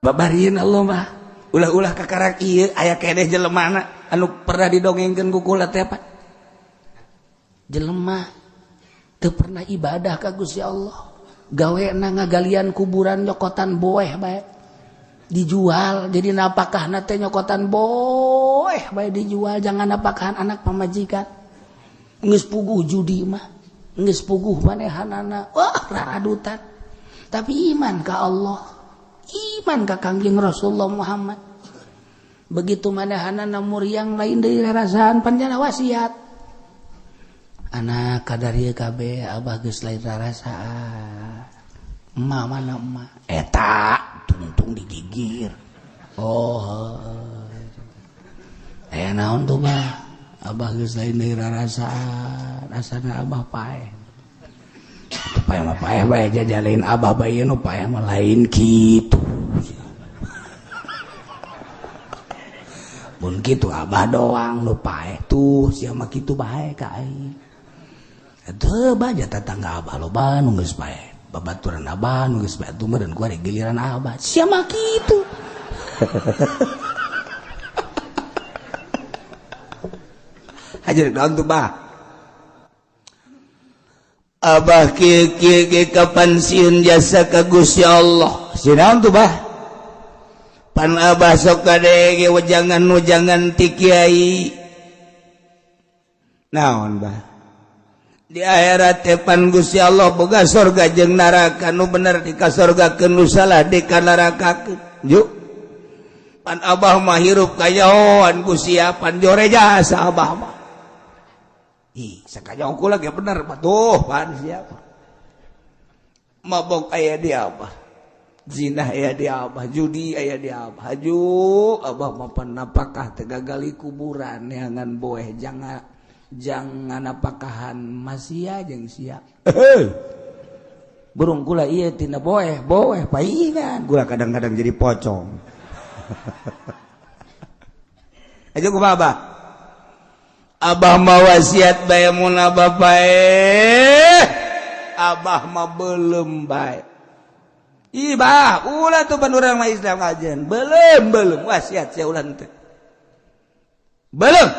Babarin Allah mah ulah-ulah kakarak ieu aya keneh jelemana anu pernah didongengkeun ku kula teh apa? Jelema teu pernah ibadah ka Gusti Allah. Gawena ngagalian kuburan nyokotan boeh bae. Dijual jadi napakahna teh nyokotan boeh bae dijual jangan napakahan anak pamajikan. Geus puguh judi mah, geus puguh manehanana. Wah, raradutan. Tapi iman ka Allah. Iman ka Kangjeng Rasulullah Muhammad. Begitu manehanana muriang lain deui rarasaan panjana wasiat. Anak kadar ieu kabeh abah geus lain rarasaan. Emak mana emak? Eta tungtung digigir. Oh. Aya naon tuh bah? Abah geus lain deui rarasaan. Asana abah paeh. Paeh mah paeh bae jajalain abah bae nu paeh mah lain kitu. Mun kitu abah doang nu paeh tuh sia mah kitu bae ka aing. Teu baja tetangga abah loba nu geus paeh. Babaturan abah nu geus paeh tuh meureun ku ari giliran abah. Sia mah kitu. Hajar naon tuh bah? Abah kieu kieu ge kapan sieun jasa ka Gusti Allah. Sieun naon tuh bah? Pan abah sok kadege wejangan-wejangan ti kiai. Naon bah? Di akhirat teh pan Gusti Allah boga sorga jeung neraka nu bener di ka sorgakeun nu salah di ka nerakakeun. Juk. Pan abah mah hirup kayahoan ku sia pan jore jasa abah mah. Ih, sakanya aku lagi bener patuh pan siapa. Mabok aya di abah. Zina aya di abah, judi aya di abah. Haju abah mah pan napakah teh gagali kuburan neangan boeh jangan napakahan masia jeung sia. Burung kula ieu tina boeh, boeh paingan. Kula kadang-kadang jadi pocong. Aja kumaha abah? Abah mah wasiat bae mun abah paeh. Abah mah belum bae. Ih bah, ulah tuh pan urang mah Islam ajen. Belum belum wasiat sia ulah teh. Belum.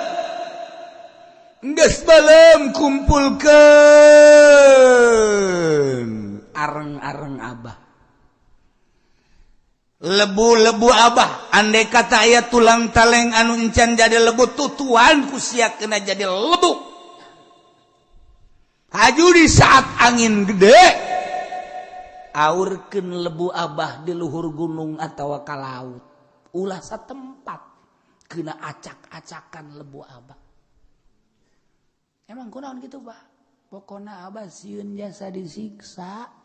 Geus belum kumpulkeun areng-areng abah. Lebu-lebu abah, andai kata aya tulang taleng anu encan jadi lebu tutuan ku sia kena jadi lebu. Haju di saat angin gede aurkeun lebu abah di luhur gunung atawa ka laut. Ulah satempat kena acak-acakan lebu abah. Emang kunaon kitu bah? Pokona abah sieun jasa disiksa.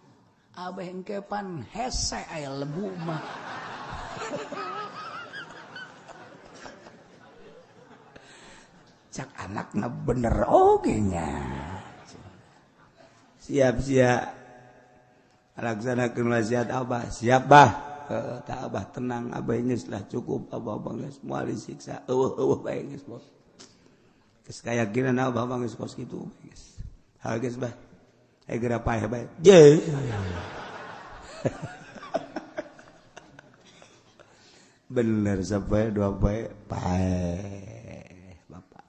Abah engkepan hese aya lebu mah. Cak anakna bener oge nya. Siap siap. Laksanakeun wasiat abah. Siap bah. Tak abah tenang abah geus lah cukup abah geus moal disiksa. Eueuh eueuh bae geus bos. Geus kayakinan abah mah geus kos kitu geus. Ha geus bah. Ayo geura paeh bae. Je. Bener sampai dua paeh paeh bapak.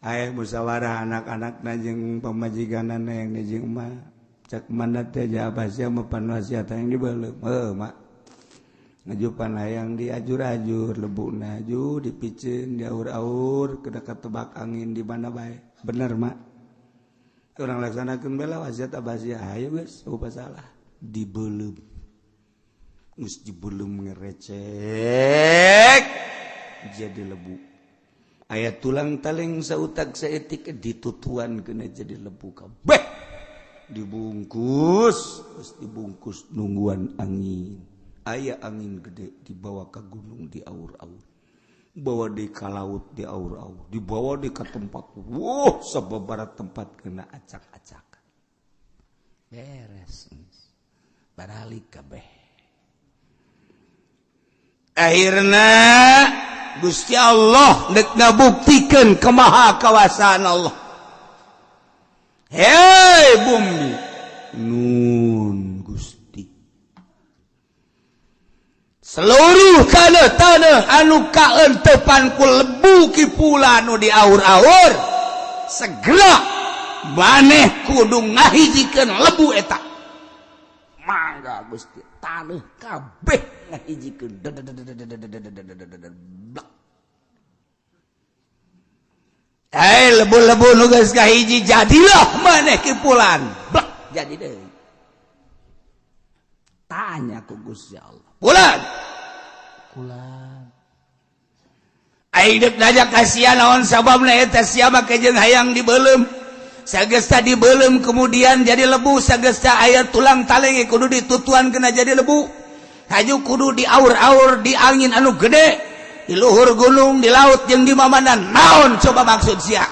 Ayo musyawarah anak-anak jeung pamajikanana yang jeung emak. Cak mana teh abah sia mah pan wasiat yang dibeuleum. Heuh mak. Ngajupan hayang diajur-ajur lebuna aju dipiceun diaur-aur kena ketebak angin di mana bae. Bener mak. Orang laksanakeun bela wasiat abah sia hayu geus eueuh salah dibeuleum. Geus dibeuleum ngerecek jadi lebu. Aya tulang taleng sautak saeutik ditutuan kena jadi lebu kabeh. Dibungkus, terus dibungkus nungguan angin. Aya angin gede dibawa ke gunung di aur-aur. Bawa di ka laut di aur-aur, dibawa di ka tempat. Wuh, sababaraha tempat kena acak-acakan. Beres. Baralik kabeh. Akhirna Gusti Allah dek ngabuktikeun kemaha kawasaan Allah. Hei bumi, nun Gusti, seluruh tanah-tanah anu kaentepan ku lebu kipula anu diaur-aur, segera maneh kudu ngahijikeun lebu eta. Mangga Gusti, tanah kabeh ngahijikeun. Blak. Eh, lebu-lebu nu geus kahiji, jadilah maneh kipulan. Blak, jadi deui. Tanya ku Gusti Allah. Pulan. Pulan. Aing deuk nanya ka sia naon sababna eta sia make jeung hayang dibeuleum. Sagesta dibeuleum kemudian jadi lebu, sagesta aya tulang taleng kudu ditutuan kena jadi lebu. Haju kudu diaur-aur di angin anu gede, di luhur gunung, di laut jeung di mamana, naon coba maksud sia?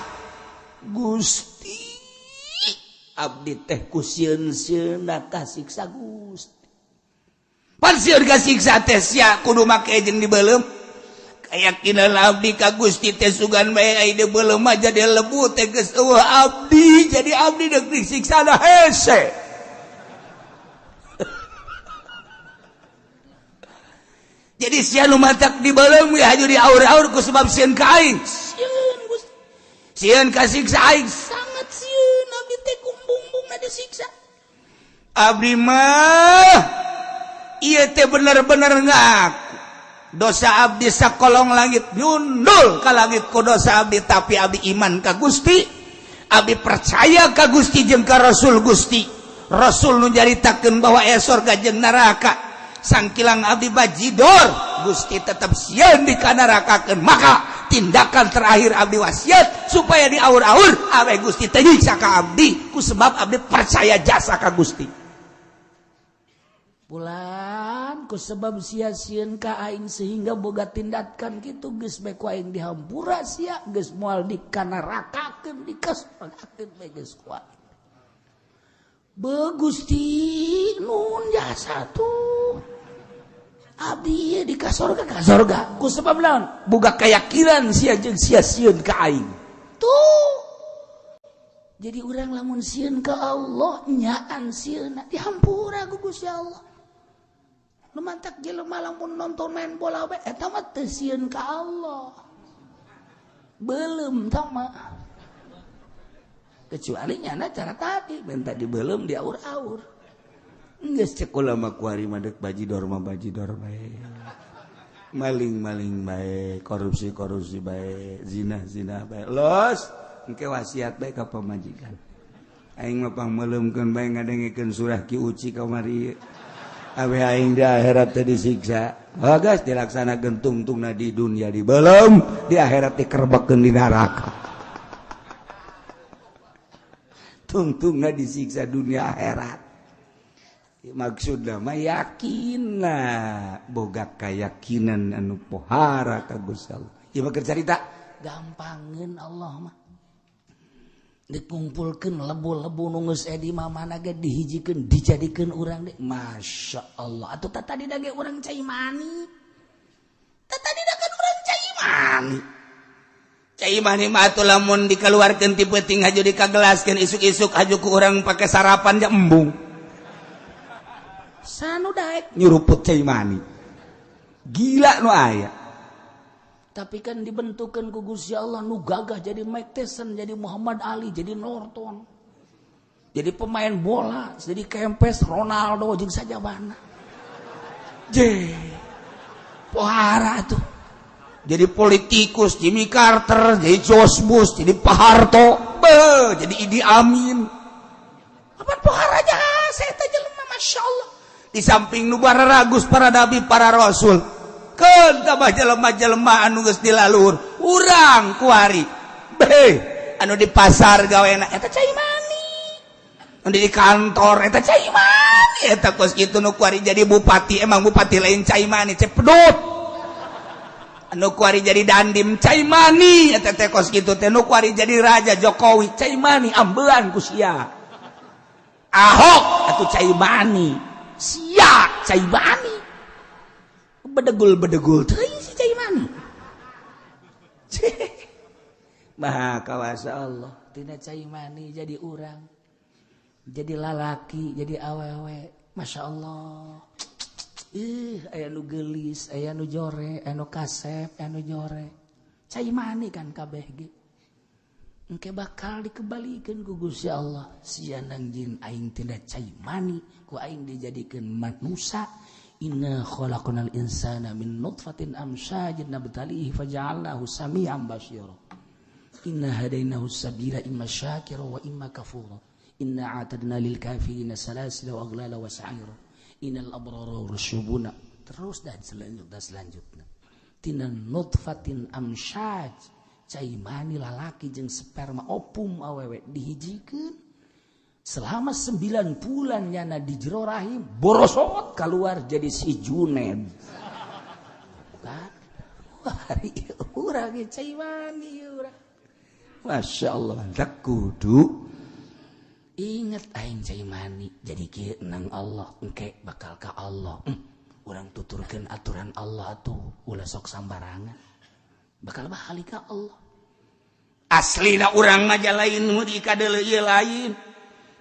Gusti, abdi teh ku sieun-sieunna kasiksa Gusti. Pan sieun kasiksa teh sia kudu make jeung dibeuleum. Keyakinan abdi ka Gusti teh sugan bae ai dibeuleum mah jadi lebu teh geus eueuh abdi, jadi abdi deuk disiksa da hese. Jadi sia nu matak dibeuleum we haju diaur-aur ku sebab sieun ka aing. Sieun Gusti. Sieun kasiksa aing, sangat sieun abdi teh kumbung-bumbungna disiksa. Abdi mah ieu teh bener-bener ngaku dosa abdi sakolong langit nyundul ka langit ku dosa abdi, tapi abdi iman ka Gusti, abdi percaya ka Gusti jeung ka Rasul Gusti. Rasul nu nyaritakeun bahwa aya sorga jeung neraka. Sangkilang abdi bajidor, Gusti tetap sieun dikanarakakeun. Maka tindakan terakhir abdi wasiat supaya diaur-aur awe Gusti teh nyiksa ka abdi ku sebab abdi percaya jasa ka Gusti. Bulan ku sebab sia sieun ka aing sehingga boga tindakan kitu geus bae ku aing dihampura sia, geus moal dikanarakakeun, dikasorgakeun bae geus ku aing. Be Gusti nun jasa tuh abdi di kasorga kasorga ku sebab naon boga keyakinan sia jeung sia sieun ka aing tuh. Jadi urang lamun sieun ka Allah nyaan sieunna dihampura ku Gusti Allah. Nu mantak jelema lamun nonton main bola we eta mah teu sieun ka Allah, beuleum tah mah. Kecuali nyana cara tadi minta dibeuleum diaur-aur. Geus cek ulama kuari mah deuk bajidor mah bajidor bae, maling-maling bae, korupsi-korupsi bae, zina-zina bae. Los engke wasiat bae ka pamajikan. Aing mah pangmeuleumkeun bae ngadengekeun surah Ki Uci kamari. Awe aing di akhirat teh disiksa. Bagas dilaksanakeun tungtungna di dunia dibeuleum, di akhirat dikerbekkeun di neraka. Tungtungna disiksa dunia akhirat. Maksudna mah yakinna boga keyakinan anu pohara ka Gusti Allah. Ieu mah keur carita gampangeun Allah mah. Dikumpulkeun lebu-lebu nu geus di mamana ge dihijikeun dijadikeun urang deui. Masya Allah. Atuh tah tadi da ge urang cai mani. Tah tadi da kan urang cai mani. Cai mani mah atuh lamun dikeluarkeun ti peuting haju dikagelaskeun isuk-isuk haju ku urang pake sarapan ja embung. Sanu daek nyuruput cai mani. Gila nu aya. Tapi kan dibentukan ku Gusti Allah nu gagah jadi Mike Tyson, jadi Muhammad Ali, jadi Norton. Jadi pemain bola, jadi Kempes, Ronaldo jeung sajabana. Je. Pohara tuh. Jadi politikus Jimmy Carter, jadi George Bush, jadi Pak Harto, be, jadi Idi Amin. Apa pohara jasa eta jelema Masya Allah. Di samping nu ragus para nabi, para rasul. Keun tambah jelema-jelema anu geus dilalur, urang kuari. Be, anu di pasar gawena eta cai mani. Anu di kantor eta cai mani, eta kos kitu nu kuari jadi bupati, emang bupati lain cai mani, cepedut. Anu kuari jadi dandim cai mani, eta teh kos kitu teh nu kuari jadi raja Jokowi cai mani, ambean ku sia. Ahok atuh cai mani, sia cai mani. Bedegul-bedegul teuing si cai mani. Maha kawasa Allah tina cai mani jadi urang, jadi lalaki, jadi awewe. Masya Allah. Aya nu geulis, aya nu jore, aya nu kasep, aya nu jore. Cai mani kan kabeh ge. Engke bakal dikembalikan ku Gusti Allah. Sia nang jin aing tina cai mani, ku aing dijadikeun manusia. Inna khalaqnal insana min nutfatin amsyajin nabtalihi faja'alnahu sami'an basira. Inna hadainahu sabila imma syakira wa imma kafura. Inna a'tadna lil kafirina salasila wa aghlala wa sa'ira. Innal abrara rasyubuna. Terus dan selanjutnya. Tina nutfatin amsyaj, cai mani lalaki jeung sperma opum awewe dihijikeun. Selama 9 bulan nyana di jero rahim, borosot keluar jadi si Juned. Kan? Wah, urang cai mani urang. Masya Allah, tak kudu inget aing cai mani jadi kieu nang Allah, engke bakal ka Allah. Urang tuturkeun aturan Allah tuh, ulah sok sambarangan. Bakal balik ka Allah. Aslina urang mah lain nu dikadeuleu ieu lain.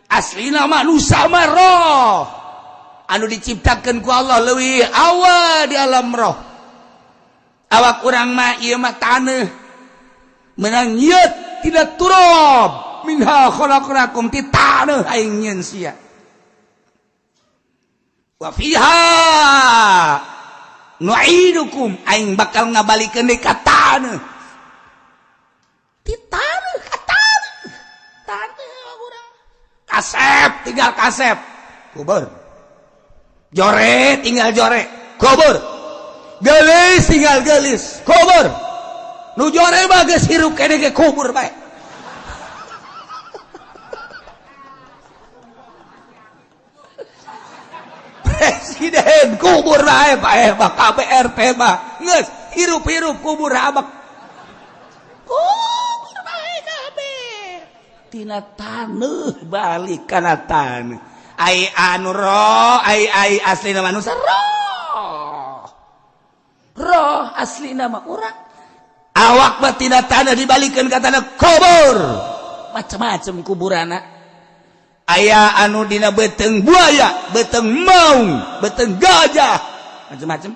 Aslina manusia mah roh. Anu diciptakeun ku Allah leuwih awal di alam roh. Awak urang mah ieu mah taneuh. Menang nyeut tidak turab minha khalaqnakum ti taneuh aing nyeun sia. Wa fiha nu'idukum aing bakal ngabalikeun deui ka taneuh. Ti taneuh ka taneuh. Taneuh urang. Kasep tinggal kasep. Kubur. Jore tinggal jore. Kubur. Geulis tinggal geulis. Kubur. Nu jore mah geus hirup keneh ge kubur bae. Presiden kubur bae bae mah KPRT mah geus hirup-hirup kubur abak. Kubur bae kabeh. Tina taneuh balik kana taneuh. Ai anu roh, ai ai aslina manusia roh. Roh aslina mah urang. Awak mah tina tanah dibalikeun ka tanah kubur. Macam-macam kuburana. Aya anu dina beuteung buaya, beuteung maung, beuteung gajah, macam-macam.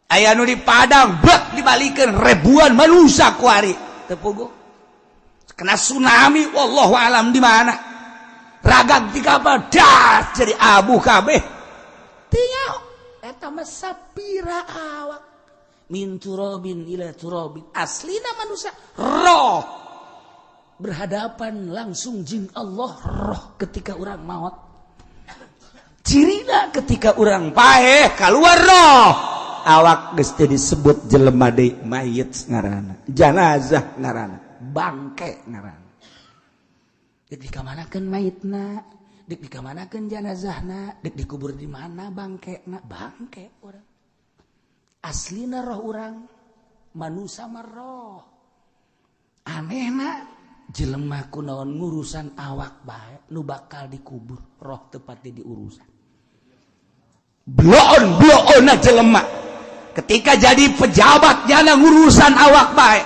Aya anu di padang, bek dibalikeun ribuan manusia kuari. Teu puguh. Kena tsunami, wallahu alam di mana. Ragag di kapal, das jadi abu kabeh. Teu nyaho, eta mah sapira awak. Min turabin ila turabin. Aslina manusia roh berhadapan langsung jin Allah roh ketika orang maut. Cirina ketika orang paeh keluar roh. Awak geus teu disebut jelema deui, mayit ngaranna, janazah ngaranna, bangke ngaranna. Dek dikamanakeun mayitna, dek dikamanakeun janazahna, dek dikubur di mana bangkena, bangke urang. Aslina roh urang, manusia mah roh. Anehna jelema kunaon ngurusan awak bae nu bakal dikubur, roh tepatnya diurusan. Bloon-bloonna jelema. Ketika jadi pejabat jana ngurusan awak bae.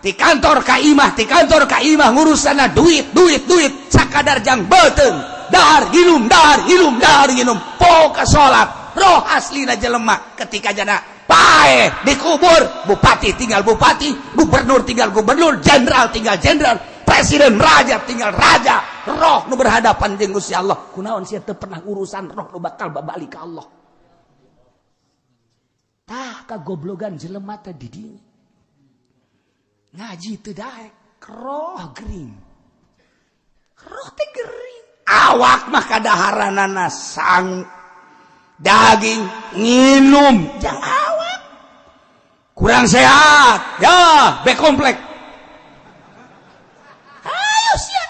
Di kantor ka imah, di kantor ka imah ngurusanna duit, duit, duit, sakadar jang beuteung, dahar ginum, dahar ginum, dahar ginum, poka salat. Roh aslina jelema ketika jana paeh dikubur, bupati tinggal bupati, gubernur tinggal gubernur, jenderal tinggal jenderal, presiden raja tinggal raja. Roh nu berhadapan jeung Gusti Allah. Kunaon sia teu pernah urusan roh nu bakal babalik ka Allah. Tah kagoblogan jelema teh di dinya. Ngaji teu daek, roh gering. Roh teh gering. Awak mah kadaharanana sang daging nginum jang awak. Kurang sehat, ya B komplek. Ayo sia.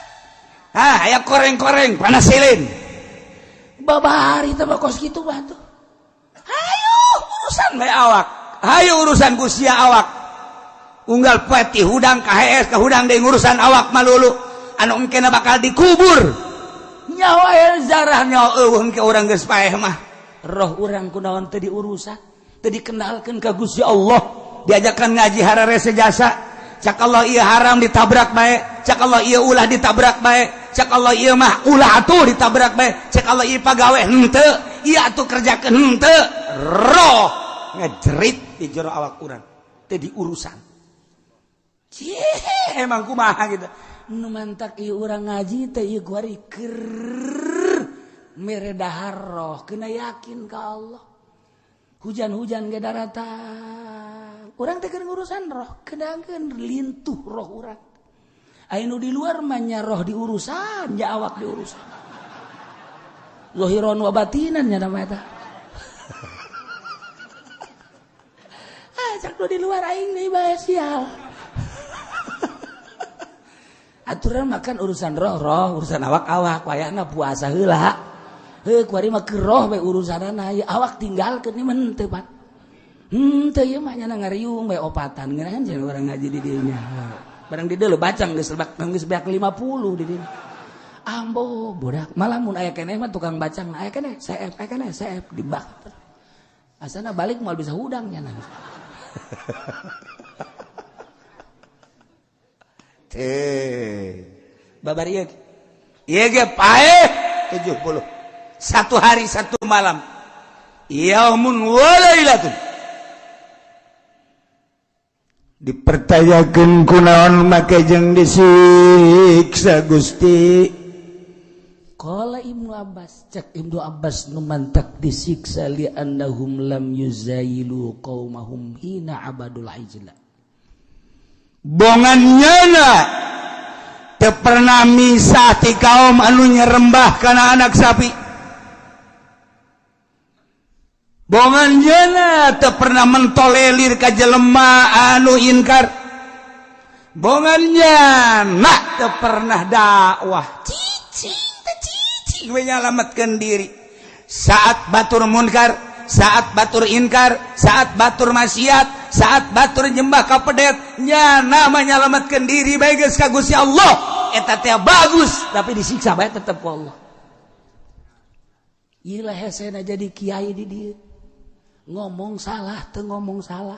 Ah, aya koreng-koreng panasilin. Babari teh mah kos kitu mah tuh. Hayu urusan bae awak. Hayu urusan ku sia awak. Unggal poe ti hudang ka hees ka hudang deui ngurusan awak malulu. Anu engkena bakal dikubur. Nyawa zarah nyawa eueuh engke urang geus paeh mah. Roh urang kunaon teu diurusan, teu dikenalkeun ka Gusti Allah. Diajakan ngaji hararese jasa. Cak Allah ieu haram ditabrak bae, cak Allah ieu ulah ditabrak bae, cak Allah ieu mah ulah atuh ditabrak bae, cak Allah ieu pagawe henteu, ieu atuh kerjakeun henteu. Roh ngejerit di jero awak urang teu diurusan. Cih, emang kumaha gitu. Nu mantak ieu urang ngaji teh ieu kuari keur mere dahar roh, kena yakin ka Allah. Hujan-hujan ge daratang. Urang teh keur ngurusan roh, kedangkeun lintuh roh urang. Aya nu di luar mah nya roh diurusan, nya awak diurusan. Zahiran wa batinan nya nama eta. Ah, cak nu di luar aing deui bae sial. Aturan makan urusan roh, roh urusan awak-awak, wayahna puasa heula. Heuh kuari mah keur roh bae urusanana, ieu awak tinggalkeun ieu mah henteu Pak. Henteu ieu mah nya ngariung bae opatan ngeunaheun cenah urang ngaji di dieu nya. Barang di dieu bacang geus lebak geus beak 50 di dieu. Ambo budak malah mun aya keneh mah tukang bacang aya keneh seep aya keneh seep dibak. Asana balik moal bisa hudang nya. Babar ieu. Ieu ge paeh 70. Satu hari satu malam. Yaumun wa lailatun. Dipercayakeun kunaon make jeung disiksa Gusti. Qala Ibnu Abbas, cek Ibnu Abbas nu mantak disiksa li annahum lam yuzayilu qaumahum hina abadul ijla. Bongan nyana teu pernah misah ti kaum anu nyerembah kana anak sapi. Bongan nyana teu pernah mentolelir ka jelema anu inkar. Bongan nyana teu pernah dakwah. Cicing teh cicing we nyalametkeun diri. Saat batur munkar, saat batur inkar, saat batur maksiat, saat batur nyembah ka pedet, nyana menyelamatkan diri bae geus ka Gusti Allah. Eta teh bagus, tapi disiksa bae tetep ku Allah. Ieu lah hesena jadi kiai di dieu. Ngomong salah teu ngomong salah.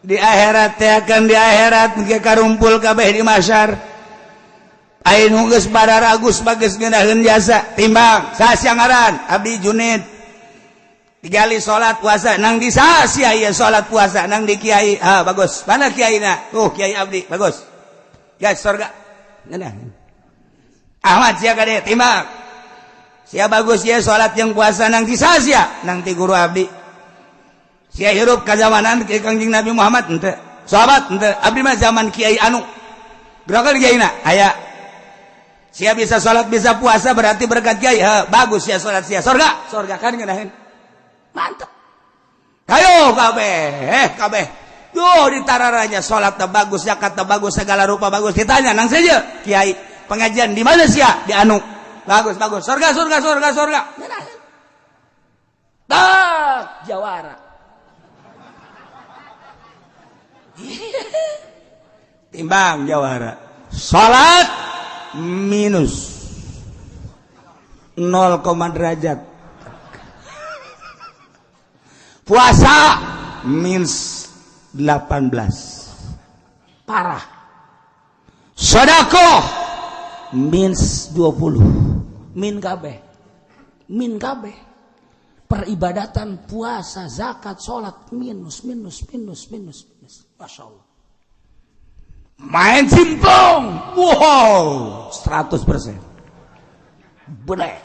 Di akhirat teh akan di akhirat engke karumpul kabeh di mahsyar. Ayeuna geus bararagus bagus ngeunaheun jasa timbang saha ngaran abdi Junid digali salat puasa nang di saha sia ieu salat puasa nang di kiai ah bagus mana kiaina tuh kiai abdi bagus ya surga ngeunaheun Ahmad sia kade timbang sia bagus sia salat jeung puasa nang di saha sia nang ti guru abdi sia hirup ka zamanan Kangjeng Nabi Muhammad henteu sahabat henteu abdi mah zaman kiai anu gerakan kiaina aya. Sia bisa salat bisa puasa berarti berkat kiai. Ha, bagus sia salat sia surga. Surga kan ngeunaheun. Mantep. Hayo kabeh, kabeh. Duh ditararanya salat teh bagus, zakat teh bagus, segala rupa bagus. Ditanya nang saja kiai, pengajian di mana sia? Di anu. Bagus, bagus. Surga, surga, surga, surga. Ngeunaheun. Tak jawara. Timbang jawara. Salat minus 0, derajat. Puasa minus 18. Parah. Sedekah minus 20. Min kabeh. Min kabeh. Peribadatan, puasa, zakat, salat minus minus minus minus minus. Masya Allah. Main simpong, wow, 100%. Bener.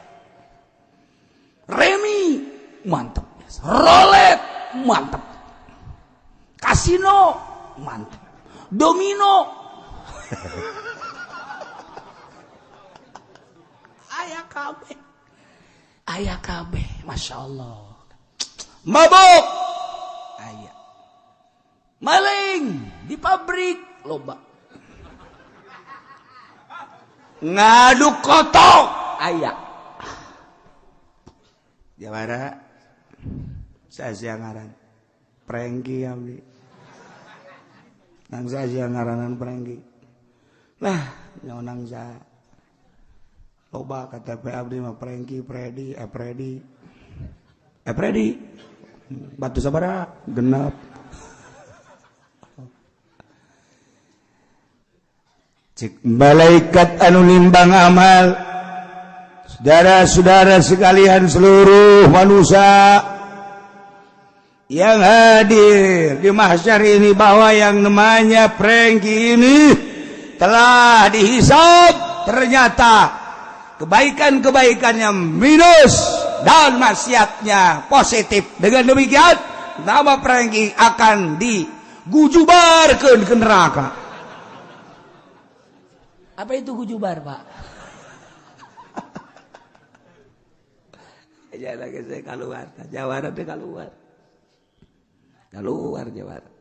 Remi, mantep. Rolet, mantep. Kasino, mantep. Domino, ayah kabeh, ayah kabeh, masya Allah. Mabuk, ayah. Maling di pabrik, loba. Ngaduk kotok aya jawara sasia ngaran prengki abdi nang sasia ngaranan prengki lah nang sa Loba KTP abdi mah Prengki, Predi, Epredi. Epredi. Batu sabaraha? Genep. Cek malaikat anu nimbang amal. Saudara-saudara sekalian seluruh manusia yang hadir di mahsyar ini, bahwa yang namanya Prengki ini telah dihisab, ternyata kebaikan-kebaikannya minus dan maksiatnya positif. Dengan demikian nama Prengki akan digujubarkan ke neraka. Apa itu gujubar, Pak? Ya lagi saya keluar, jawara teh keluar. Keluar jawara.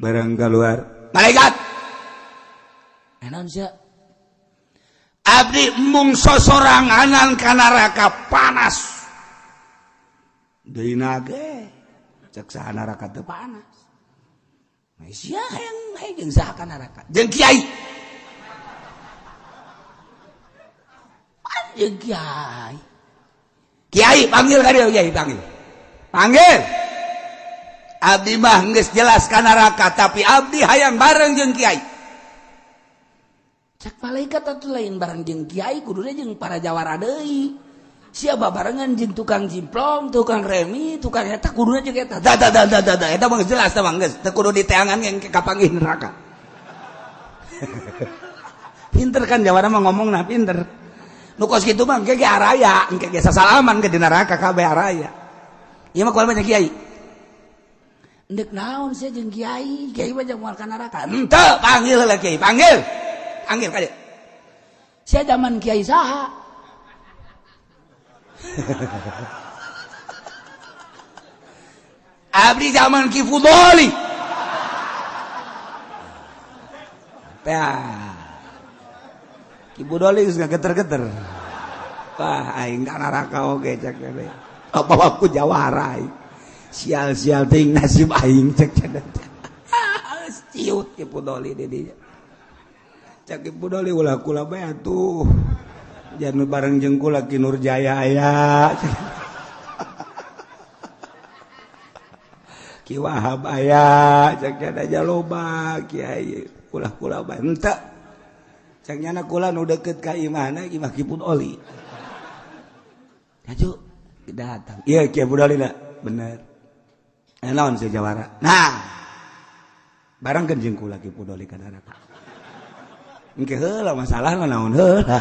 Barang keluar. Malaikat. Naon sia? Abdi embung sosoranganan ka neraka panas. Deui nage. Cek saha neraka teu panas. Nah, sia hayang bae jeung saha ka neraka? Jeung kiai. Jeung kiai. Kiai panggil ka dieu, kiai panggil. Panggil. Abdi mah geus jelas ka neraka, tapi abdi hayang bareng jeung kiai. Cek malaikat atuh lain bareng jeung kiai, kuduna jeung para jawara deui. Sia babarengan jeung tukang jimplong, tukang remi, tukang eta kuduna jeung eta. Da da da da da, eta mah jelas tah mah geus teu kudu diteangan yang kapanggih neraka. Pinter kan jawara mah ngomongna pinter. Nu kos kitu mah engke ge araya, engke ge sasalaman ke di neraka kabeh araya. Ieu mah kumaha kiai? Ndek naon sia jeung kiai? Kiai mah jeung moal ka neraka. Henteu, panggil heula kiai, panggil. Panggil ka dieu. Sia zaman kiai saha? Abdi zaman Ki Fudoli. Tah. Ki Fudoli geus ngageter-geter. Wah, aing ka neraka oge cek teh. Apa aku jawara aing. Sial-sial teuing nasib aing cek teh. Ciut Ki Fudoli di dinya. Cek Ki Fudoli ulah kula bae atuh. Jangan bareng jeung kula Ki Nurjaya aya. Ki Wahab aya, cek aja loba kiai kula-kula bae. Henteu. Cek nyana kula nu deukeut ka imahna imah Ki Fudoli. Hayu datang. Ieu Ki Fudoli na bener. Naon sia jawara? Nah. Barengkeun jeung kula Ki Fudoli ka neraka. Engke heula masalahna naon heula.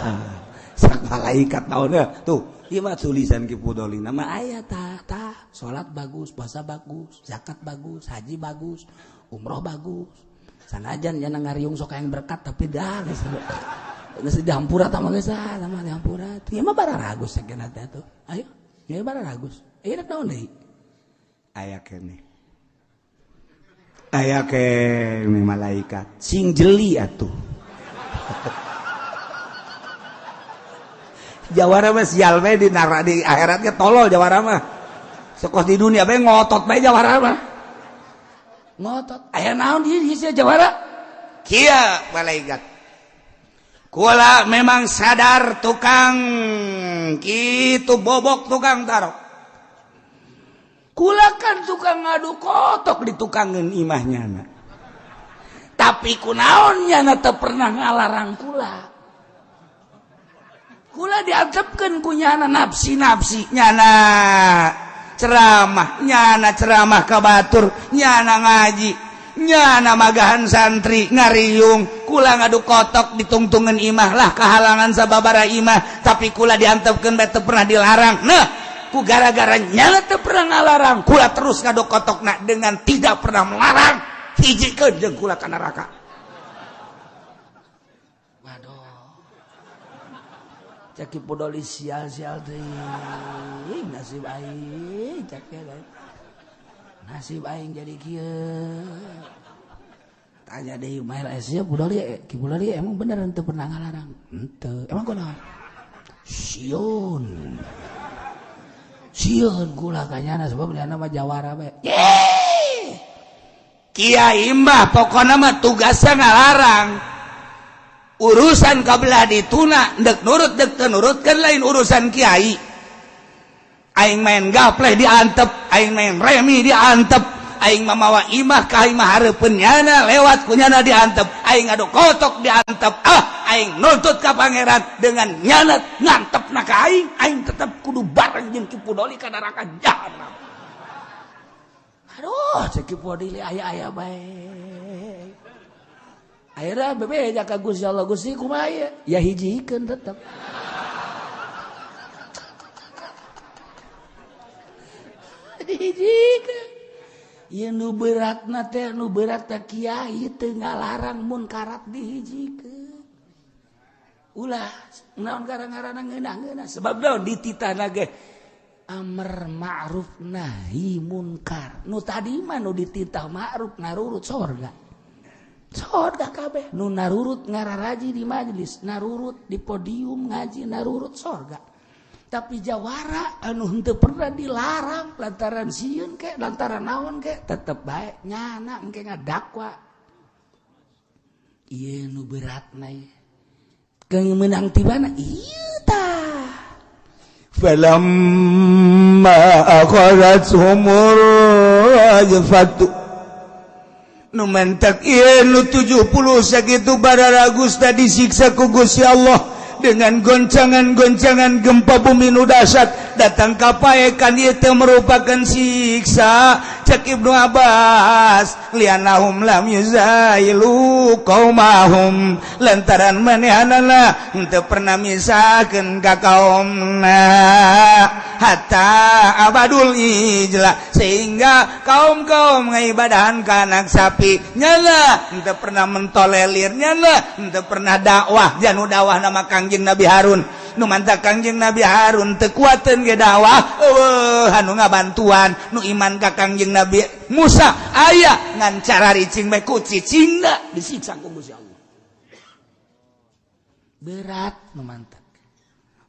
Sak malaikat naon tuh, ieu mah tulisan Ki Fudoli nama aya tah tah, salat bagus, puasa bagus, zakat bagus, haji bagus, umroh bagus. Sanajan nya ngariung sok hayang berkat tapi dah geus geus dihampura tah mah geus ah, mah dihampura. Ieu mah bararagus sakeuna teh tuh. Ayo, ieu bararagus. Ieu naon deui? Aya keneh. Aya keneh malaikat sing jeli atuh. Jawara mah sial bae di neraka di akhiratnya tolol jawara mah. Sekos di dunia bae ngotot bae jawara mah. Ngotot. Aya naon di sia jawara? Kieu malaikat. Kula memang sadar tukang kitu bobok tukang tarok. Kula kan tukang ngadu kotok di tukangeun imahnya na. Tapi kunaon nyana teu pernah ngalarang kula. Kula diantepkeun ku nyana nafsi-nafsi nyana ceramah, nyana ceramah ka batur, nyana ngaji, nyana magahan santri ngariung, kula ngadu kotok ditungtungan imah lah kahalangan sababara imah, tapi kula diantepkeun bae teu pernah dilarang. Nah, ku gara-gara nyana teu pernah ngalarang, kula terus ngadu kotokna dengan tidak pernah melarang, hijikeun jeung kula ka neraka. Waduh. Cek Ki Fudoli sial-sial teuing nasib aing cek nasib aing jadi kieu. Tanya deui mael sia Fudoli, Ki Fudoli emang bener henteu pernah ngalarang? Henteu. Emang kunaon? Sieun. Sieun kula ka nyana sebab nyana mah jawara bae. Yeay! Kiai mah pokona mah tugasna ngalarang. Urusan kabelah dituna dek nurut dek teu nurut kan lain urusan kiai. Aing main gapleh diantep, aing main remi diantep, aing mamawa imah ka imah hareupeun nyana lewat ku nyana diantep, aing ngadu kotok diantep, ah aing nuntut ka pangeran dengan nyana ngantepna ka aing, aing tetep kudu bareng jeung Ki Fudoli ka neraka jahanam. Aduh, cek Ki Fudoli aya-aya bae. Akhirnya bebeja ka Gusti Allah, Gusti kumaha ieu? Ya hijikeun tetep. Dihijikeun. Ieu nu beratna teh nu berat teh kiai teu ngalarang munkarat dihijikeun. Ulah naon gara-garana ngeunah-ngeunah sebab naon dititahna ge amar ma'ruf nahi munkar. Nu tadi mah nu dititah ma'ruf narurut sorga. Sorga kabeh nu narurut ngararaji di majelis, narurut di podium ngaji, narurut sorga. Tapi jawara anu henteu pernah dilarang lantaran sieun ke lantaran naon ke tetep bae nyana engke ngadakwa. Ieu nu beratna ieu. Keung meunang tibana ieu tah. Falamma akhadhathumur rajfatu nu mentak ieu nu 70 sakitu bararagusta disiksa ku Gusti Allah dengan goncangan-goncangan gempa bumi nu dahsyat datang ka paekan ieu teh merupakan siksa. Cek Ibnu Abbas lianahum lam yuzailu qaumahum lantaran manehanana henteu pernah misahkeun ka kaumna hatta abadul ijla sehingga kaum-kaum ngaibadahan ka anak sapi nyana henteu pernah mentolerir nyana henteu pernah dakwah janu dakwah nama Kangjeng Nabi Harun nu mantap Kangjeng Nabi Harun teu kuateun ge dakwah eueuh anu ngabantuan nu iman ka Kangjeng Nabi Musa aya ngan cara ricing bae ku cicingna disiksa ku Gusti Allah. Berat nu mantap.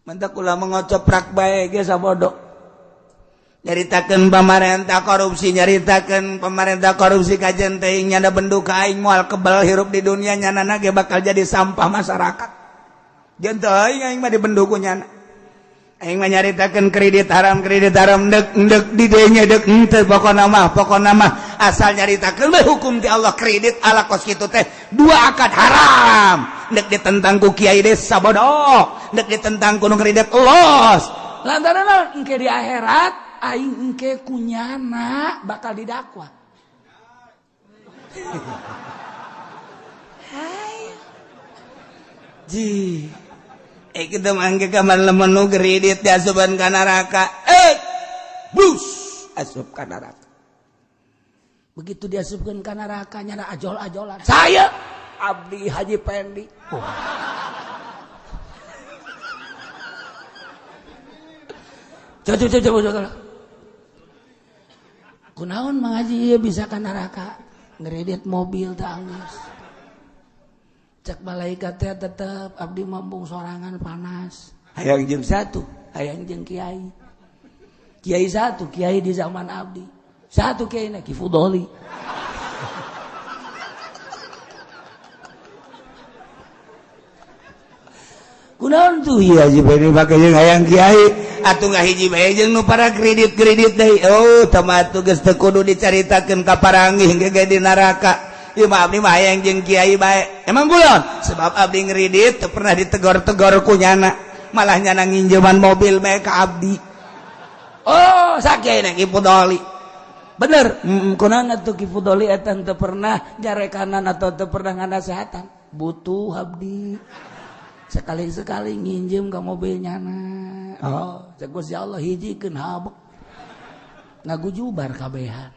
Mantap ulah mengocoprak bae ge sabodo. Nyaritakeun pamarentah korupsi, nyaritakeun pamarentah korupsi kajen teuing nyana bendu ka aing moal kebal hirup di dunia nyanana ge bakal jadi sampah masyarakat. Jeung teuing aing mah dibendu ku nyana. Aing mah nyaritakeun kredit haram dek dek di dieu dek henteu pokona mah asal nyaritakeun we hukum ti Allah kredit ala kos kitu teh dua akad haram dek ditentang ku kiai desa bodoh dek ditentang ku nu kredit los lantaran naon engke di akhirat aing engke ku nyana bakal didakwa. Hai ji kita mangke kamar lemenu kredit diasupan ka neraka bus asup ka neraka. Begitu diasupkeun ka neraka nyana ajol-ajolan saya Abdi Haji Pendi. Oh. Coba. Kunaon Mang Haji ieu bisa ka neraka ngredit mobil teh anggeus. Cek malaikat teh tetep abdi mambung sorangan panas. Hayang jeung satu, hayang jeung kiai. Kiai satu, kiai di zaman abdi. Satu kiai na Ki Fudoli. Kunaon tuh ieu Haji Pendi make jeung hayang kiai atuh ngahiji bae jeung nu para kredit-kredit deui. Oh, tah mah atuh geus teu kudu dicaritakeun ka paranggih ge di neraka. Ieu mah abdi mah hayang jeung kiai bae. Emang kulon? Sebab abdi ngredit teu pernah ditegor-tegor ku nyana. Malah nyana nginjeman mobil bae ka abdi. Oh, sakiai na Ki Fudoli. Bener, kunaon atuh Ki Fudoli eta teu pernah nyarekanan atau teu pernah nganasehatan. Butuh abdi. Sekali-sekali nginjem ka mobil nyana. Oh, cek Gusti Allah hijikeun habek. Ngagujubar kabehan.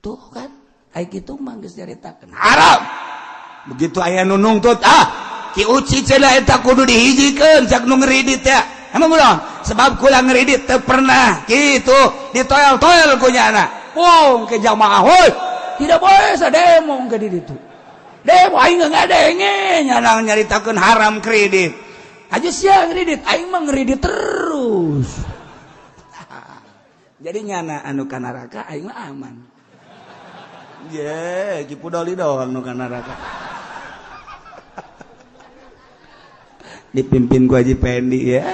Tuh kan ai kitu mah geus nyaritakeun haram. Begitu aya nu nungtut ah Ki Uci cenah eta kudu dihijikeun cak nu ngredit ya. Emang ulah sebab kula ngredit teu pernah kitu ditoel-toel ku nyana. Wong ke jamaah heuy tidak boleh sademo ke di ditu. Demo aing ngadenge nyana nyaritakeun haram kredit. Aja sia ngredit aing mah ngredit terus. Jadi nyana anu ka neraka aing mah aman. Ye, Ki Pudoli doang nu ka neraka. Dipimpin ku Haji Pendi ya.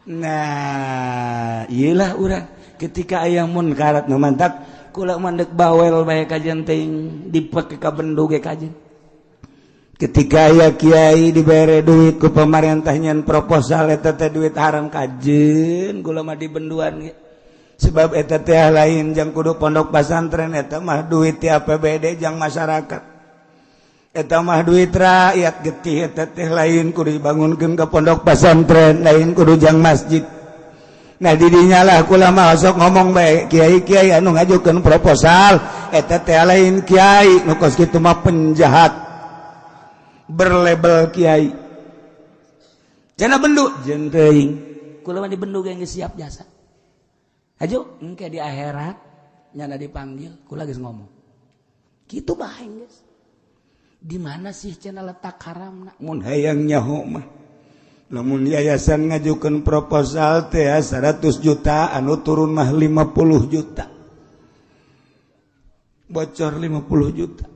Nah, iyalah urang ketika aya munkarat nu mantak kula mandek bawel bae kajen teuing dipake ka bendu ge kajen. Ketika aya kiai dibere duit ku pemerintah nyen proposal eta teh duit haram kajen kula mah dibenduan ge. Sebab eta teh lain jang kudu pondok pesantren eta mah duit ti APBD jang masyarakat. Eta mah duit rakyat getih eta teh lain kudu dibangunkeun ka pondok pesantren lain kudu jang masjid. Nah didinya lah kula mah sok ngomong bae kiai-kiai anu ngajukeun proposal eta teh lain kiai nu kos kitu mah penjahat berlabel kiai. Cenah bendu jeung teuing kula mah dibendu ge geus siap jasa. Hajo engke di akhirat nyana dipanggil kula geus ngomong. Kitu bae geus. Di mana sih cenah letak haramna? Mun hayang nyaho mah lamun yayasan ngajukeun proposal teh 100 juta anu turun mah 50 juta. Bocor 50 juta.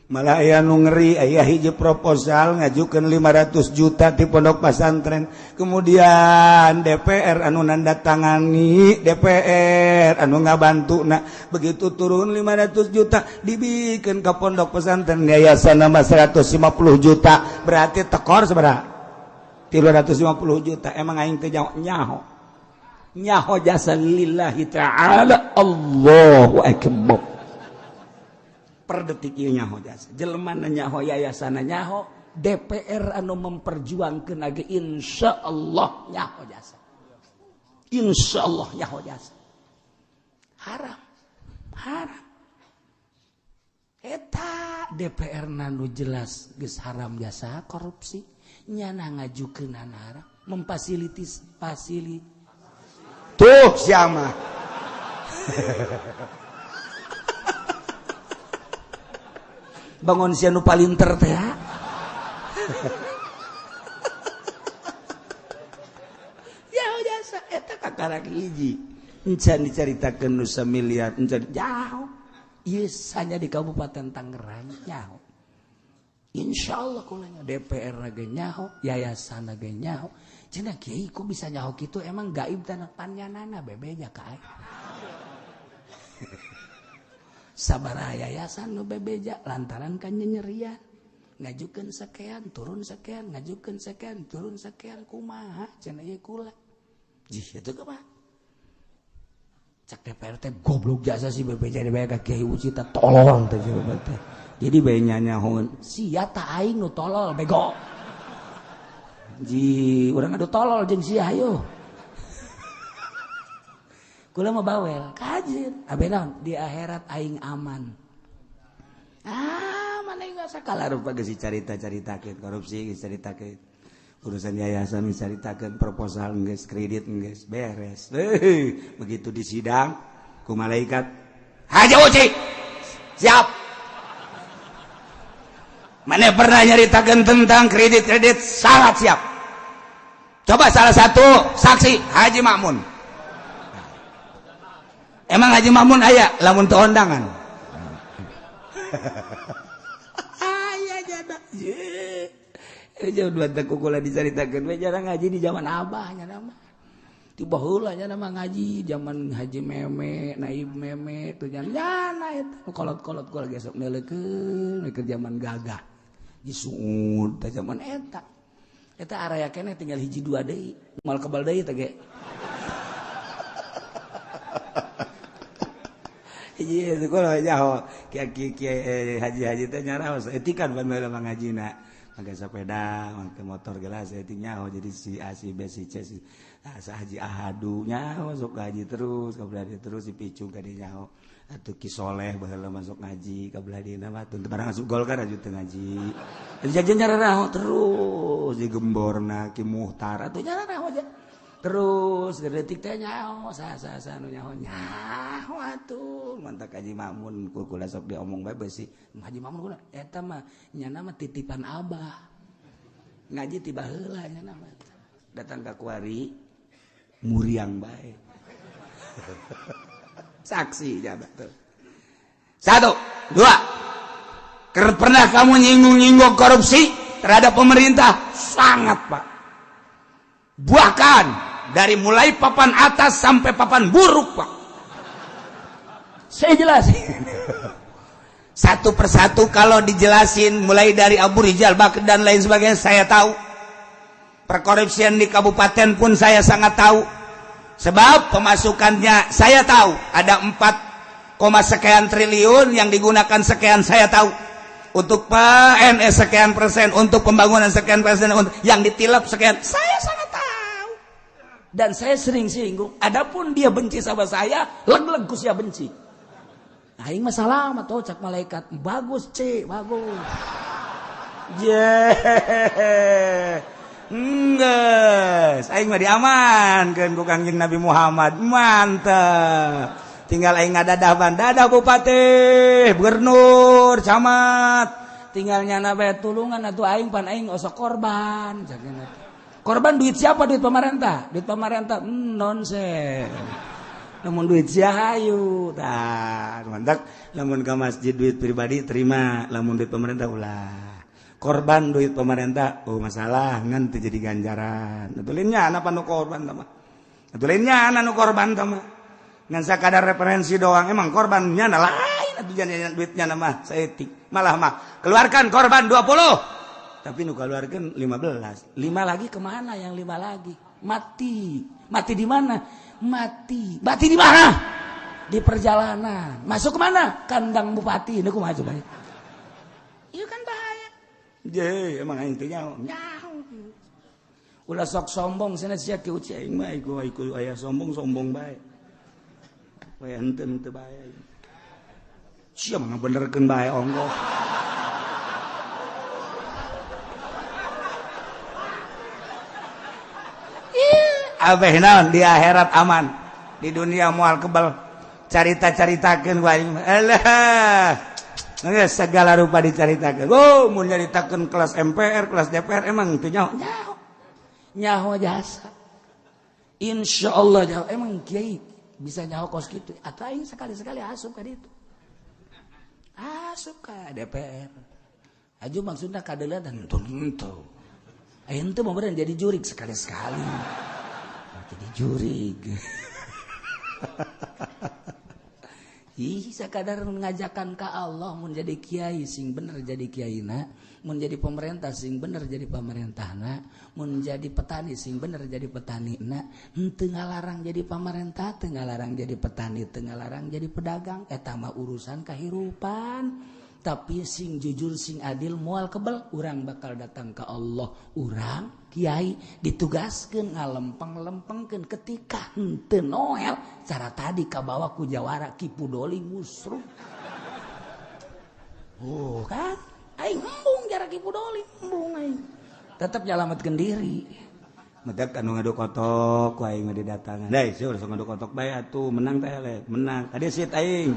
Malah aya nu ngeri aya hiji proposal ngajukeun 500 juta di pondok pesantren. Kemudian DPR anu nandatangani, DPR anu ngabantuna. Begitu turun 500 juta dibikeun ka pondok pesantren yayasan mah 150 juta. Berarti tekor sabaraha? 350 juta. Emang aing teh nyaho. Nyaho jasa lillahi ta'ala. Allahu akbar. Per detik ieu nyaho jasa. Jelema nyaho yayasan nyaho, DPR anu memperjuangkeun ge insyaallah nyaho jasa. Insyaallah nyaho jasa. Haram. Haram. Eta DPR nu jelas geus haram jasa korupsi, nyana ngajukeun haram, memfasilitis fasili. Tuh siapa? Bangun sia nu palinter teh. Ya jasa eta kakarak hiji. Encan dicaritakeun nu samiliar, encan jauh. Ieu hanya di Kabupaten Tangerang nyaho. Insyaallah kulanya DPR ge nyaho, yayasan ge nyaho. Cenah kiai kok bisa nyaho kitu emang gaib tanah panyanana bebeja ka aing. Sabaraha yayasan nu bebeja lantaran kan nyenyerian. Ngajukeun sekian, turun sekian, ngajukeun sekian, turun sekian kumaha cenah ieu kula. Jih eta kumaha? Cak DPR teh goblok jasa si bebeja dibayar ka Kiai Uci teh tolol teh teh. Jadi bae nyanyahoeun sia ta aing nu tolol bego. Ji urang adu tolol jeung sia hayo. Kula mah bawel kajen abe naon di akhirat aing aman. Ah mana geus sakala rupa geus dicarita-caritakeun korupsi geus caritakeun urusan yayasan geus caritakeun proposal geus kredit geus beres. Begitu di sidang ku malaikat Haji Uci siap. Mana pernah nyaritakeun tentang kredit-kredit sangat siap. Coba salah satu saksi Haji Makmun. Emang Haji Makmun aya lamun teu ondangan. Aya jada. Jauh dua teh kukula dicaritakeun we jarang ngaji di zaman abah nya mah. Ti baheula nya mah ngaji zaman Haji Meme, Naib Meme tuh nya eta kolot-kolot kula gesok neuleukeun keur zaman gagah. Jisuud teh zaman eta. Eta araya keneh tinggal hiji dua deui, moal kebal deui teh ge. Hiji sekolah nyaho kiai haji-haji teh nyaraos etikan ban baheula mah ngajina. Make sepeda, make motor gelas etik nyaho jadi si A si B si C si asa haji ahadu nyaho sok ngaji terus kabelah terus si picung ka dieu nyaho atuh Ki Soleh baheula masuk ngaji kabelah dieuna mah teu barang asup Golkar aju teu ngaji. Jajan nyararaho terus digemborna Ki Muhtar atuh nyararaho aja. Terus detik teh nyaho sa-sa nu nyaho nyaho atuh mantak Haji Makmun kula sok diomong bae beusi Haji Makmun kula eta mah nyana mah titipan abah ngaji ti baheula nyana mah datang ka kuari muriang bae. Saksi jabat tuh. Satu, dua. Pernah kamu nyinggung-nyinggung korupsi terhadap pemerintah? Sangat, Pak. Bahkan dari mulai papan atas sampai papan buruk, Pak. Saya jelasin. Satu persatu kalau dijelasin mulai dari Abu Rizal Bakri dan lain sebagainya, saya tahu. Perkorupsian di kabupaten pun saya sangat tahu. Sebab pemasukannya saya tahu ada 4, sekian triliun yang digunakan sekian, saya tahu. Untuk PNS sekian persen, untuk pembangunan sekian persen, untuk yang ditilap sekian, saya sangat tahu. Dan saya sering singgung. Adapun dia benci sama saya, leg-leg ku sia benci. Aing mah selamat oh cak malaikat. Bagus, C, bagus. Yeah. Enggeus, aing mah diamankeun ku Kangjeng Nabi Muhammad. Mantep. Tinggal aing ngadadah ban, dadah bupati, gubernur, camat. Tinggal nyana bae tulungan atuh aing pan aing osok korban. Korban duit siapa? Duit pemerintah. Duit pemerintah nonsen. Lamun duit sia hayu. Tah, mantap. Lamun ke masjid duit pribadi terima, lamun duit pemerintah ulah. Korban duit pemerintah, oh masalah ngan teu jadi ganjaran. Atuh lain nyana nu korban tah mah. Atuh lain nyana nu korban tah mah. Ngan sakadar referensi doang, emang korban nyana lain atuh jangan duitnya mah saeutik. Malah mah keluarkan korban 20. Tapi nu keluarkan 15. 5 lagi kemana yang 5 lagi? Mati. Mati di mana? Mati. Mati di mana? Di perjalanan. Masuk kemana? Kandang bupati. Ini kumaha coba? Itu kan bahaya. Je, emang intinya nyaho. Ulah sok sombong sana sia ki uci aing mah iku iku aya sombong-sombong bae. Bae henteu henteu bae. Sia mah ngabenerkeun bae ongkoh. Abeh naon di akhirat aman, di dunia moal kebal. Carita-caritakeun ku aing mah. Alah. Geus segala rupa dicaritakeun. Oh, mun nyaritakeun kelas MPR, kelas DPR emang teu nyaho. Nyaho. Nyaho jasa. Insyaallah nyaho. Emang kiai bisa nyaho kos kitu. Atuh aing sekali-sekali asup ka ditu. Asup ka DPR. Aju maksudna kadeuleuan henteu henteu. Aing teu mau jadi jurik sekali-sekali. Jadi jurig. Ih, sakadar ngajakan ka Allah mun jadi kiai sing bener jadi kiaina, mun jadi pemerintah sing bener jadi pemerintahna, mun jadi petani sing bener jadi petanina, henteu ngalarang jadi pemerintah, teu ngalarang jadi petani, teu ngalarang jadi pedagang, eta mah urusan kahirupan. Tapi sing jujur sing adil moal kebel, urang bakal datang ke Allah. Urang kiai ditugaskeun ngalempeng-lempengkeun ketika henteu noel cara tadi kabawa ku jawara Ki Pudoli musruh. Oh kan aing embung jara Ki Pudoli embung aing. Tetep nyalametkeun diri. Medak anu ngadu kotok ku aing mah didatangan. Deui sia sok ngadu kotok bae atuh menang teh eleh, menang. Tadi sit aing.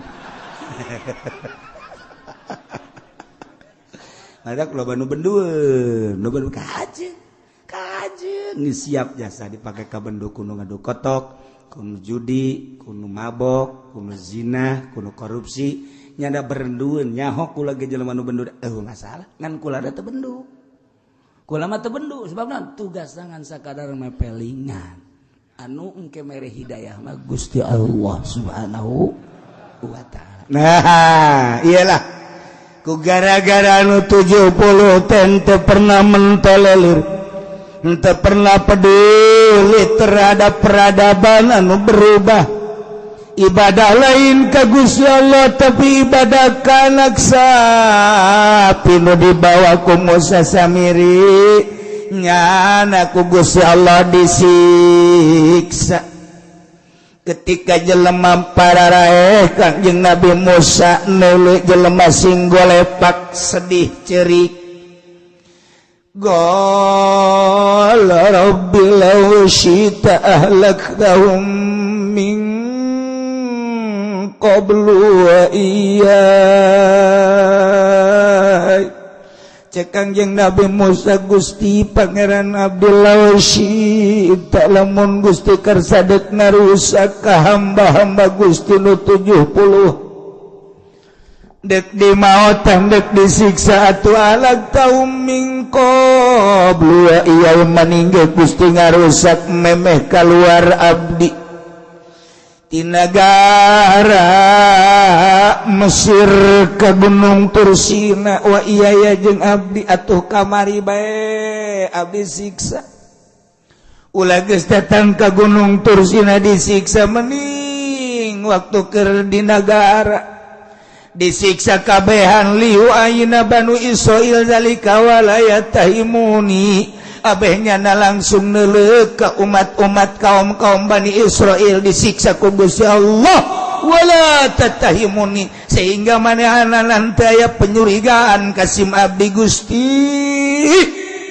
Madak loba nu bendueun, nu bendu kajeun. Kajeun geus siap jasa dipake ka bendu kudu ngadu kotok, kudu judi, kudu mabok, kudu zina, kudu korupsi, nyada berendueun nyaho kula ge jelema nu bendu eueuh masalah, ngan kula da teu bendu. Kula mah teu bendu sebabna tugas ngan sakadar mepelingan. Anu engke mere hidayah mah Gusti Allah Subhanahu wa taala. Nah, iyalah ku gara-gara anu 70 teu pernah mentolelir, teu pernah peduli terhadap peradaban anu berubah. Ibadah lain ka Gusti Allah tapi ibadah ka anak sapi nu dibawa ku Musa Samiri nyana ku Gusti Allah disiksa. Ketika jelema pararaeh Kangjeng Nabi Musa nulu jelema sing golepak sedih cerik. Qala rabbi law syi'ta ahlaktahum min qablu wa iyyai. Cek Kangjeng Nabi Musa, Gusti Pangeran Abdullah syi'ta lamun Gusti kersa dek ngarusak ka hamba-hamba Gusti nu 70. Dek dimaotan, dek disiksa atuh ahlaktahum min qablu wa iya, maninggal Gusti ngarusak memeh keluar abdi ti nagara Mesir ke Gunung Tursina wa iya ya jeung abdi atuh kamari bae abdi siksa. Ulah geus datang ke Gunung Tursina disiksa, mening waktu keur di nagara disiksa kabehan. Liu ayeuna Banu Israil zalika wala yattahimuni, abehnya na langsung neuleuh ke umat-umat kaum-kaum Bani Israel disiksa ku Gusti Allah, wala tattahimuni, sehingga manehna nanti aya penyurigaan kasim abdi. Gusti,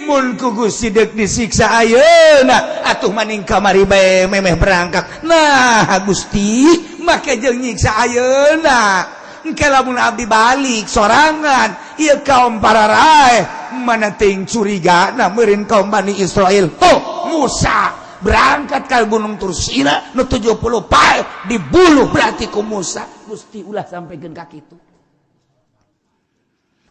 mun ku Gusti dek disiksa ayeuna atuh maning kamari bae memeh berangkat. Nah Gusti make jeung nyiksa ayeuna? Engke lamun abdi balik sorangan, ieu kaum para raeh mana ting curiga. Nah meureun kaum Bani Israel tuh Musa berangkat ke Gunung Tursina nu 70 pae dibuluh berarti ku Musa. Gusti, ulah sampaikan ka kitu,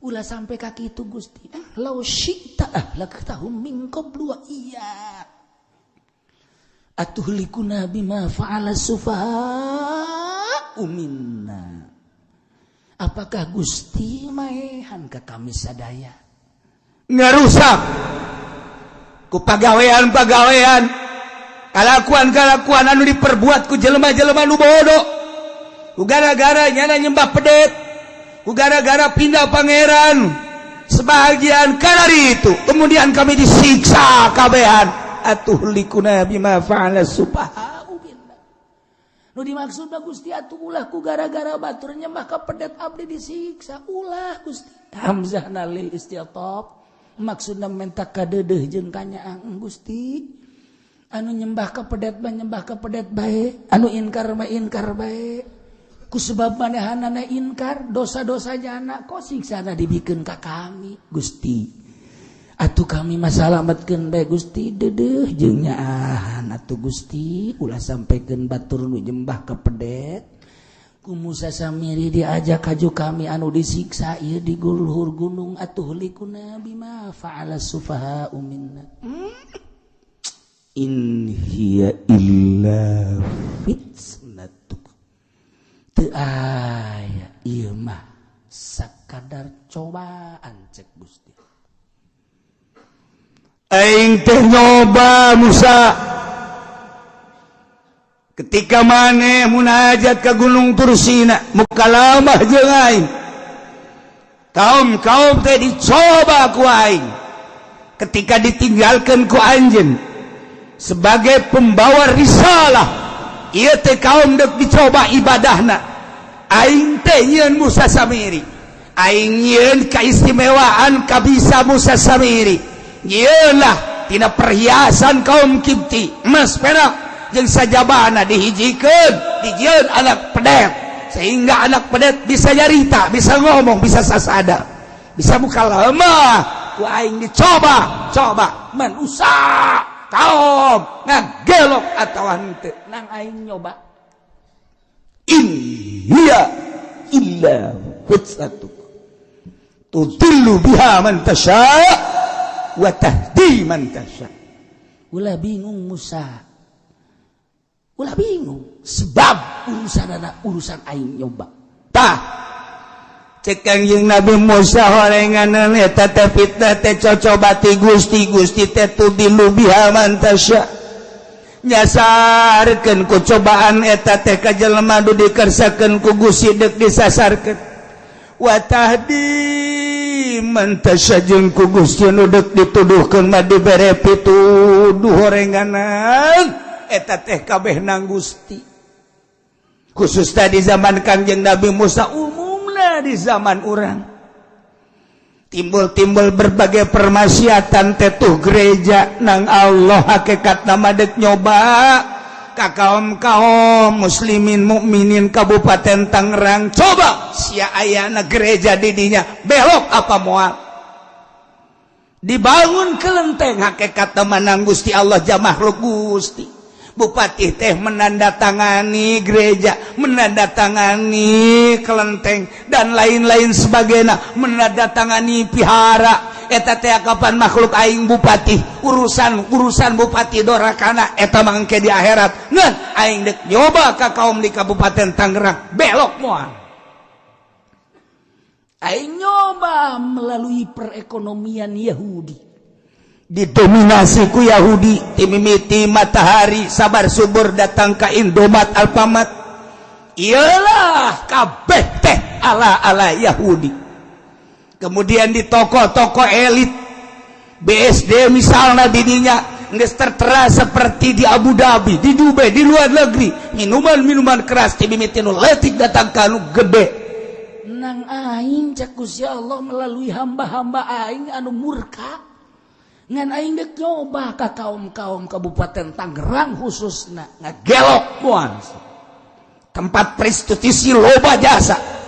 ulah sampai ka kitu, Gusti. Lau syi'ta ahlaktahum min qablu wa iya atuhlikuna bima fa'ala sufaha'u minna. Apakah Gusti maehan ke kami sadaya? Ngarusak ku pagawean-pagawean, kalakuan-kalakuan anu diperbuat ku jelema-jelema nu bodoh, ku gara-gara nyana nyembah pedet, ku gara-gara pindah pangeran sebagian karena itu kemudian kami disiksa kabehan. Atuhlikuna bima fa'ala sufaha. Nu dimaksud Gusti atuh ulah ku gara-gara batur nyembah ka pedet abdi disiksa, ulah Gusti. Hamzah lil isti'tab, maksudna menta kadeudeuh jeung kanyaang. Gusti, anu nyembah ka pedet mah nyembah ka pedet bae, anu inkar mah inkar bae. Ku sebab manehanana inkar dosa-dosa jana kok siksana dibikeun ka kami. Gusti atuh kami masalamatkeun bae, Gusti, deudeuh jeung nyaahan atuh. Gusti, ulah sampaikeun batur nu nyembah ka pedet ku Musa Samiri diajak kaju kami anu disiksa ieu di luhur gunung. Atuhlikuna bima fa'ala sufaha minna. In hiya illa fitnatuk. Teu aya ieu mah sakadar cobaan, cek Gusti. Aing teh nyoba Musa ketika maneh munajat ke Gunung Tursina, mukalamah jeung aing. Kaum kaum teh dicoba ku aing ketika ditinggalkan ku anjeun sebagai pembawa risalah. Ieu teh kaum dek dicoba ibadahna. Aing teh nyieun Musa Samiri, aing nyieun keistimewaan kabisa Musa Samiri, nyieunlah tina perhiasan kaum Kipti, emas perak jeung sajabana, dihijikeun, dijieun anak pedet sehingga anak pedet bisa nyarita, bisa ngomong, bisa sasada, bisa buka lemah. Ku aing dicoba coba manusia kaum ngagelok atau henteu nang aing nyoba. In hiya illa fitnatuk tudillu biha man tasha wa tahdi man tasha. Ulah bingung Musa, ulah bingung, sebab urusan anak urusan aing nyoba. Tah cek Kangjeng Nabi Musa, horengan eta teh fitnah teh cocoba ti Gusti. Gusti teh tudillu biha man tasha, nyasarkeun ku cobaan eta teh ka jelema nu dikersakeun ku Gusti deuk disasarkeun, wa tahdi man tasha, jeung ku Gusti nu deuk dituduhkeun mah dibere pituduh. Horenganan eta teh kabeh nang Gusti, khusus tadi zaman Kangjeng Nabi Musa, umumna di zaman urang timbul-timbul berbagai permaksiatan tetuh gereja nang Allah hakikat nama dek nyoba ka kaum kaum muslimin mukminin Kabupaten Tangerang. Coba sia ayana gereja didinya belok apa moal dibangun kelenteng? Hakikat manang Gusti Allah, jamah makhluk Gusti. Bupati teh menandatangani gereja, menandatangani kelenteng dan lain-lain sebagainya, menandatangani pihara. Eta teh kapan makhluk aing bupati, urusan urusan bupati dorakana eta mangke di akhirat. Ngan aing dek nyoba ka kaum di Kabupaten Tangerang, belok moal. Aing nyoba melalui perekonomian Yahudi. Didominasi ku Yahudi timimiti matahari sabar subur datang ke Indomat, Alfamart, iyalah kabeh teh ala-ala Yahudi. Kemudian di toko-toko elit BSD misalnya, didinya geus tertera seperti di Abu Dhabi, di Dubai, di luar negeri, minuman-minuman keras timimiti nu leutik datang ka nu gede. Nang aing cek Gusti Allah melalui hamba-hamba aing anu murka, ngan aing dek nyoba ka kaum-kaum Kabupaten Tangerang khususna. Ngagelok moal tempat prostitusi loba, jasa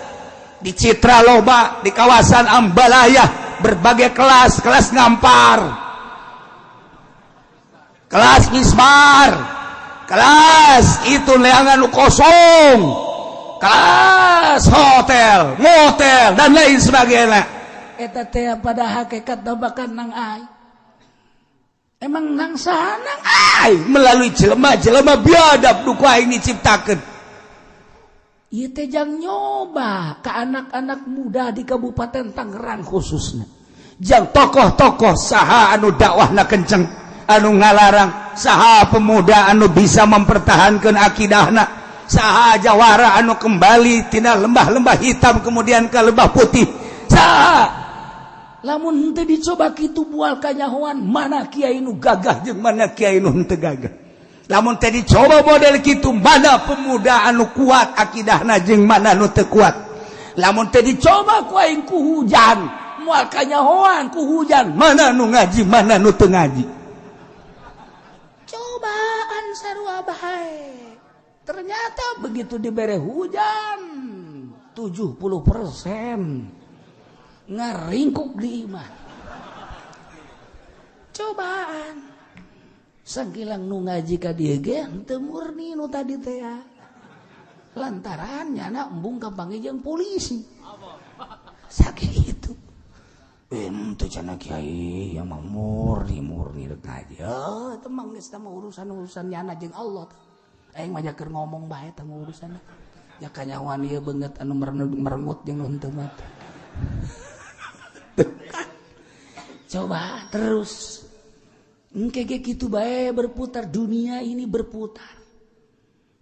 di Citra loba, di kawasan Ambalaya berbagai kelas, kelas ngampar, kelas mismar, kelas itu leangan kosong, kelas hotel, motel, dan lain sebagainya. Eta teh pada hakikat bahkan nang aing emang nang sana. Aing melalui jelema-jelema biadab nu ku aing diciptakeun. Ieu teh jang nyoba ke anak-anak muda di Kabupaten Tangerang khususnya. Jang tokoh-tokoh saha anu dakwahna kenceng, anu ngalarang, saha pemuda anu bisa mempertahankan akidahna, saha jawara anu kembali tina lembah-lembah hitam kemudian ke lembah putih, saha. Lamun henteu dicoba kitu bual kanyahoan mana kiai nu gagah jeung mana kiai nu henteu gagah. Lamun teh dicoba model kitu, mana pemuda anu kuat akidahna jeung mana nu teu kuat. Lamun teh dicoba ku aing ku hujan, moal kanyahoan ku hujan mana nu ngaji, mana nu teu ngaji. Cobaan sarua bae. Ternyata begitu dibere hujan 70% ngaringkuk di imah. Cobaan sangkilang nu ngaji ka dieu ge henteu murni nu tadi teh ya. Lantaran nyana embung kapanggih jeung polisi sakitu ente cenah kiai yang mah murni murni rek ngaji. Oh, itu mah geus mah urusan-urusan nyana jeung Allah. Aing mah keur ngomong bae teh urusan. Ya kanyahoan ieu beungeut anu merengut jeung nu henteu mah. Coba terus. Engke ge kitu bae berputar, dunia ini berputar.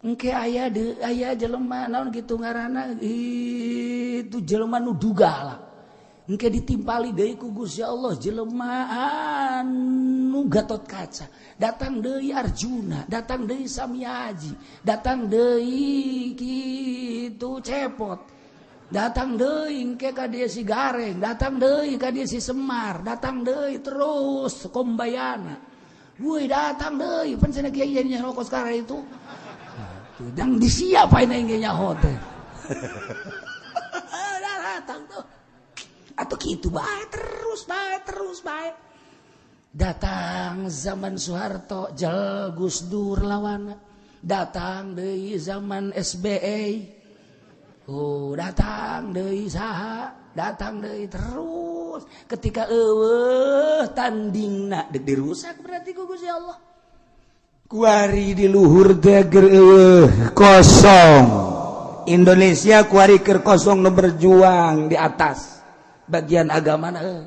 Engke aya de aya jelema naon kitu ngaranna itu jelema nu duga lah. Engke ditimpali deui ku Gusti Allah jelema anu Gatot Kaca. Datang deui Arjuna, datang deui Samiaji, datang deui kitu Cepot. Datang deui engke ka dieu si Gareng, datang deui ka dieu si Semar, datang deui terus Kombayana. Woi, datang deui pan cenah kiai jadi nyaho kos sekarang itu. Yang disiapain aing ge nyaho teh. Datang tuh. Atau kitu bae terus bae terus bae. Datang zaman Soeharto, jel Gus Dur lawana. Datang deui zaman SBY. Oh, datang deui saha, datang deui terus. Ketika eueuh tandingna dek dirusak berarti ku Gusti Allah. Kuari di luhur teh keur eueuh kosong. Indonesia kuari keur kosong nu berjuang di atas bagian agama na.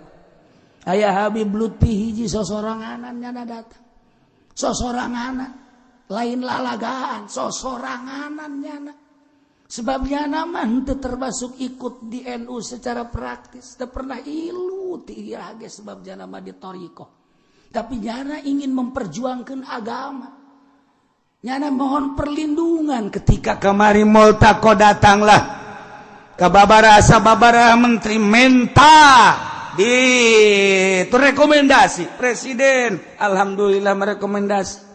Aya Habib Lutfi hiji sosoranganan nyana datang. Sosoranganan, lain lalagaan, sosoranganan nyana. Sebabnya nama henteu termasuk ikut di NU secara praktis, teu pernah ilu ti ge sebab nama di thoriqoh. Tapi nyana ingin memperjuangkan agama. Nyana mohon perlindungan. Ketika kemari Multaqo datanglah ke babara sababara menteri menta di itu rekomendasi presiden, alhamdulillah merekomendasi.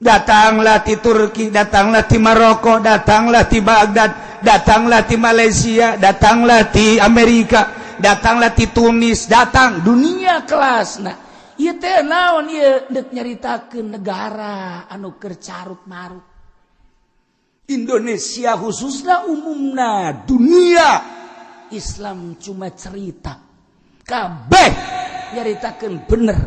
Datanglah di Turki, datanglah di Maroko, datanglah di Baghdad, datanglah di Malaysia, datanglah di Amerika, datanglah di Tunis, datang dunia kelas. Nah, Ieu teh naon ieu deuk nyaritakeun negara anu keur carut marut. Indonesia khususnya umumna dunia Islam cuma cerita. Kabeh nyaritakeun bener.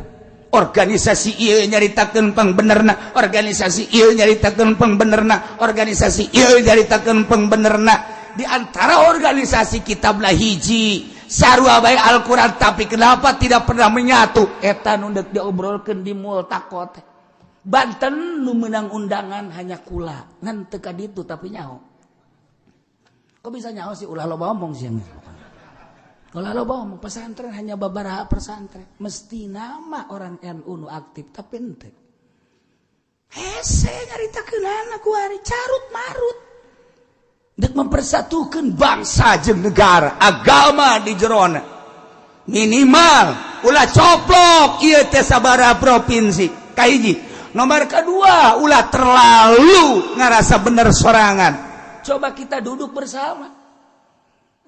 Organisasi ieu nyaritakeun pangbenerna, organisasi ieu nyaritakeun pangbenerna, organisasi ieu nyaritakeun pangbenerna. Di antara organisasi kitablah hiji sarua bae Al-Qur'an, tapi kenapa tidak pernah menyatu? Eta nu deuk diobrolkeun di multaqo teh. Banten nu menang undangan hanya kula, ngan teu ka ditu tapi nyaho. Kok bisa nyaho sih, ulah loba omong sih. Ulah loba omong, pesantren hanya babaraha pesantren. Mesti nama orang NU nu aktif tapi henteu. Hese nyaritakeunana kuari carut marut. Dek mempersatukan bangsa jeung negara, agama di jerona. Minimal ulah coplok ieu teh sabaraha provinsi. Kahiji. Nomor kedua, ulah terlalu ngerasa bener sorangan. Coba kita duduk bersama.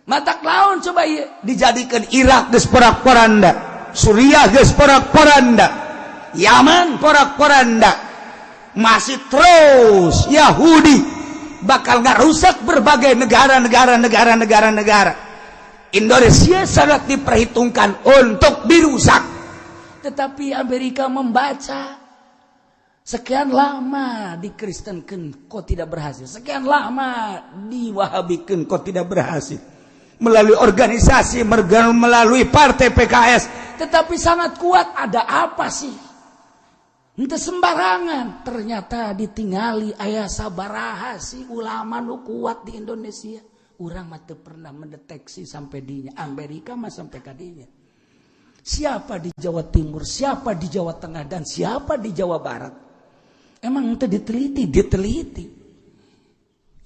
Matak laun coba ieu dijadikan Irak geus porak-poranda, Suriah geus porak-poranda, Yaman porak-poranda. Masih terus Yahudi bakal ngarusak berbagai negara-negara negara-negara negara. Indonesia sangat diperhitungkan untuk dirusak. Tetapi Amerika membaca sekian lama dikristenkeun kok tidak berhasil, sekian lama diwahabikeun kok tidak berhasil. Melalui organisasi, melalui partai PKS, tetapi sangat kuat. Ada apa sih? Ente sembarangan. Ternyata ditingali aya sabaraha sih ulama nu kuat di Indonesia. Urang mah teu pernah mendeteksi sampai dinya. Amerika mah sampai kadinya. Siapa di Jawa Timur, siapa di Jawa Tengah, dan siapa di Jawa Barat? Emang ente diteliti, diteliti.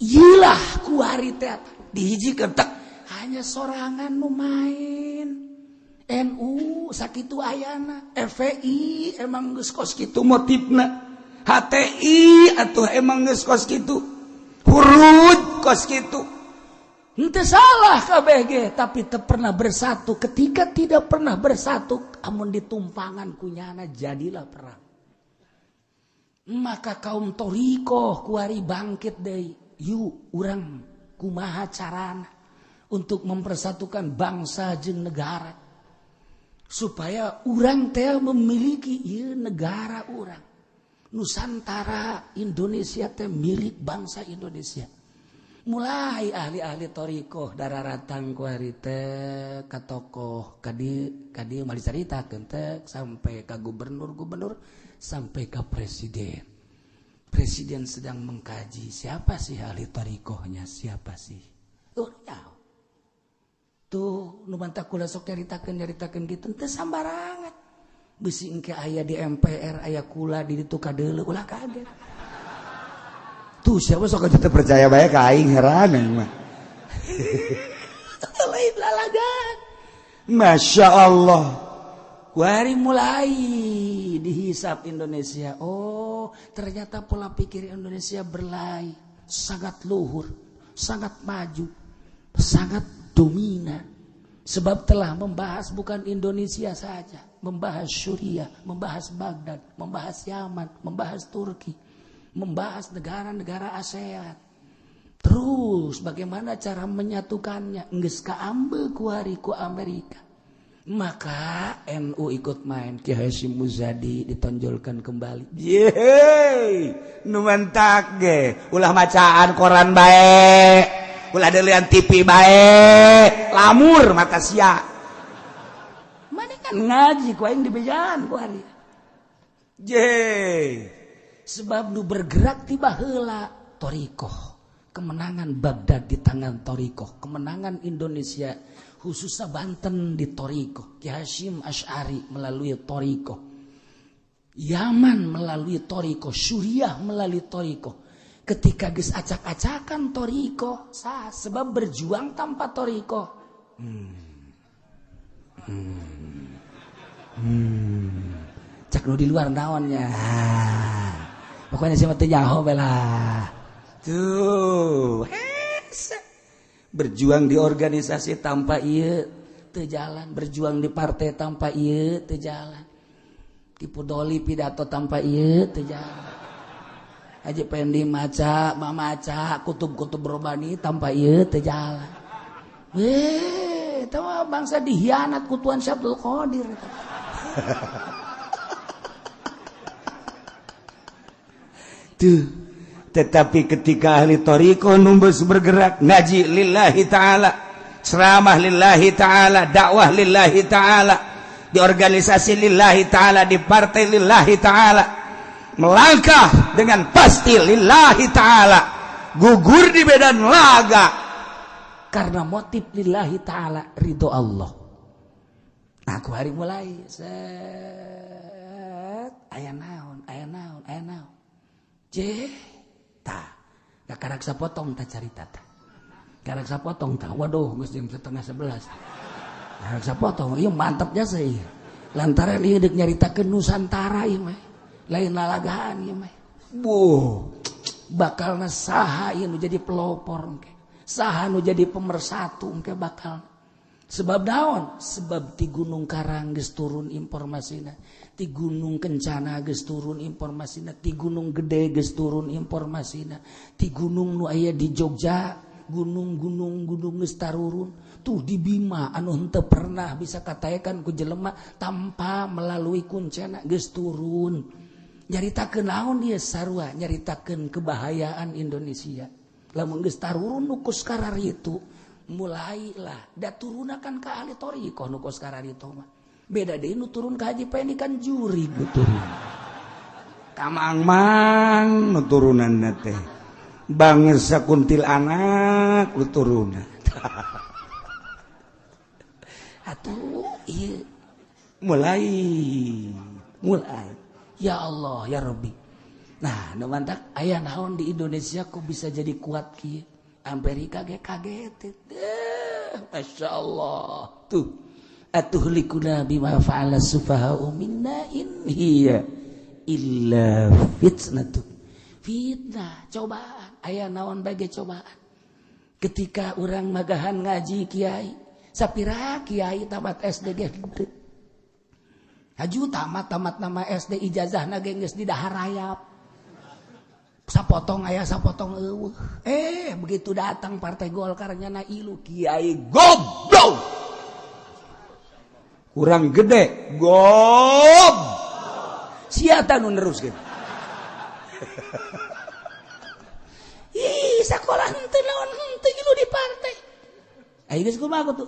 Iyalah kuari teh dihijikeun tek hanya sorangan nu main. NU sakitu ayana, FPI emang geus kos kitu motifna, HTI atuh emang geus kos kitu, Hurud kos kitu. Henteu salah KBG, tapi teu pernah bersatu. Ketika tidak pernah bersatu, amun ditumpangan kunyana jadilah perang. Maka kaum thoriqoh kuari bangkit deui. Yuk urang kumaha carana untuk mempersatukan bangsa jeung negara, supaya urang teh memiliki ieu negara urang. Nusantara Indonesia teh milik bangsa Indonesia. Mulai ahli-ahli thoriqoh dararatang kuari teh ka tokoh kadi kadi mah dicaritakeun teh sampai ka gubernur-gubernur sampai ka presiden. Presiden sedang mengkaji siapa sih ahli thoriqohnya, siapa sih? Oh, ya. Tuh nu mantak kula sok nyaritakeun nyaritakeun kitu teu sambarangan. Bisi engke aya di MPR aya kula di ditu kadeuleu ulah kaget. Tuh siapa sok aja percaya bae ka aing, heran aing mah. Lain lalagan. Masya Allah. Kuari mulai dihisap Indonesia. Oh, ternyata pola pikir Indonesia berlai, sangat luhur, sangat maju, sangat dominan. Sebab telah membahas bukan Indonesia saja, membahas Suriah, membahas Baghdad, membahas Yaman, membahas Turki, membahas negara-negara ASEAN. Terus bagaimana cara menyatukannya? Geus kaambe kuari ku Amerika. Maka NU ikut main, Ki Hasyim Muzadi ditonjolkan kembali. Yeay, nu mantak ge ulah macaan koran bae, ulah deulian TV bae, lamur mata sia. Mana kan ngaji ku aing dibejaan ku hari. Yeay. Sebab nu bergerak tiba heula thoriqoh. Kemenangan Baghdad di tangan thoriqoh, kemenangan Indonesia khususnya Banten di thoriqoh, Ki Hasyim Asy'ari melalui thoriqoh, Yaman melalui thoriqoh, Suriah melalui thoriqoh. Ketika geus acak-acakan thoriqoh, sah, sebab berjuang tanpa thoriqoh. Cak nu di luar naonnya. Pokoknya sih mah teu nyaho bae lah. Tuh, hese. Berjuang di organisasi tanpa ieu teu jalan, berjuang di partai tanpa ieu teu jalan. Tipu doli pidato tanpa ieu teu jalan. Haji Pendi maca, mamaca kutub-kutub robani tanpa ieu teu jalan. Weh, tahu bangsa dihianat ku Tuan Syekh Abdul Qadir. Tuh. Tetapi ketika ahli thariqah numbus bergerak ngaji lillahi ta'ala, ceramah lillahi ta'ala, dakwah lillahi ta'ala, di organisasi lillahi ta'ala, di partai lillahi ta'ala, melangkah dengan pasti lillahi ta'ala, gugur di medan laga karena motif lillahi ta'ala, ridho Allah. Nah, aku hari mulai set aya naon, aya naon, aya naon. Ceh, tah, karak sapotong ta carita ta. Karak sapotong ta. Waduh, geus jam 10:30. Karak sapotong, ieu mantap jasa ieu. Lantaran ieu deuk nyaritakeun Nusantara ieu mah. Lain lalagaan ieu mah. Buh, bakalna saha ieu nu jadi pelopor engke. Saha nu jadi pemersatu engke bakal. Sebab naon? Sebab ti Gunung Karang geus turun informasina, ti Gunung Kencana geus turun informasina, ti Gunung Gede geus turun informasina, ti gunung nu aya di Jogja, gunung-gunung gunung geus tarurun. Tuh di Bima anu henteu pernah bisa kataekan ku jelema tanpa melalui kuncana geus turun. Nyaritakeun naon ieu sarua? Nyaritakeun kebahayaan Indonesia. Lamun geus tarurun nu kos kararitu, mulailah da turunakan ka ahli thariqah nu kos kararitu mah. Beda deui nu turun ka Haji Pendi kan juri nu turun. Kamang-mang nu turunanna teh. Bangsa kuntilanak nu turunan. Atuh ieu mulai ya Allah ya Rabbi. Nah, nu mantak aya naon di Indonesia kok bisa jadi kuat kieu? Amerika ge kaget. Masya Allah. Tuh. Atuhlikuna bima fa'ala sufaha'u minna in hiya illa fitnatu. Fitnah, cobaan. Aya naon bage cobaan. Ketika urang magahan ngaji kiai, sapira kiai tamat SD ge henteu. Haju tamat nama SD ijazahna ge geus didahar rayap. Sapotong aya sapotong eueuh. Begitu datang Partai Golkar nyana ilu kiai goblok. Kurang gede gob. Sia ta nu neruskeun. Ih, sakola henteu naon henteu ilu di partai. Ayo geus kumaha tuh?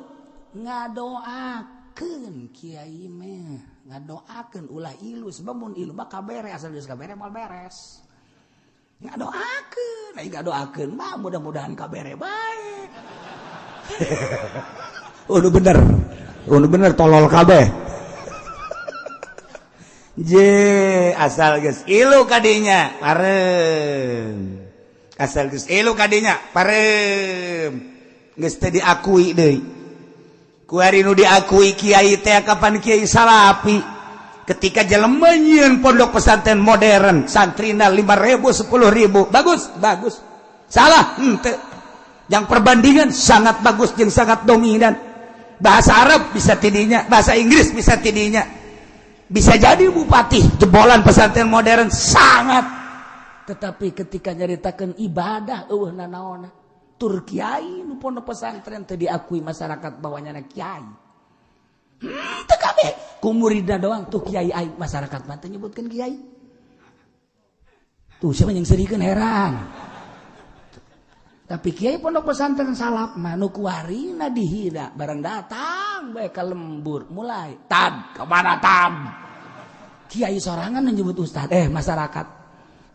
Ngadoakeun kiai mah, ngadoakeun ulah ilu sebab mun ilu mah kabere asal geus kabere moal beres. Ngadoakeun, ai ngadoakeun mah mudah-mudahan kabere bae. Oh, bener. Oh, bener tolol kabeh. Je, asal geus ilu kadinya, parem. Asal geus ilu kadinya, parem. Geus teu diakui deui. Kuari nu diakui kiai teh kapan kiai salapi. Ketika jelema nyieun pondok pesantren modern, santrina 5.000 10.000, bagus, bagus. Salah, henteu. Yang perbandingan sangat bagus jeung sangat dominan. Bahasa Arab bisa tidinya, bahasa Inggris bisa tidinya. Bisa jadi bupati jebolan pesantren modern sangat. Tetapi ketika nyaritakeun ibadah eueuh nanaona. Tur kiai nu pondok pesantren teu diakui masyarakat bahwa nyana kiai. Teu kabeh ku muridna doang tuh kiai aing masyarakat mah teu nyebutkeun kiai. Tuh siapa yang serikeun heran. Tapi kiai pondok pesantren salap mah nu kuarina dihina barang datang bae ka lembur mulai tad kemana tad. Kiai sorangan nyebut ustad masyarakat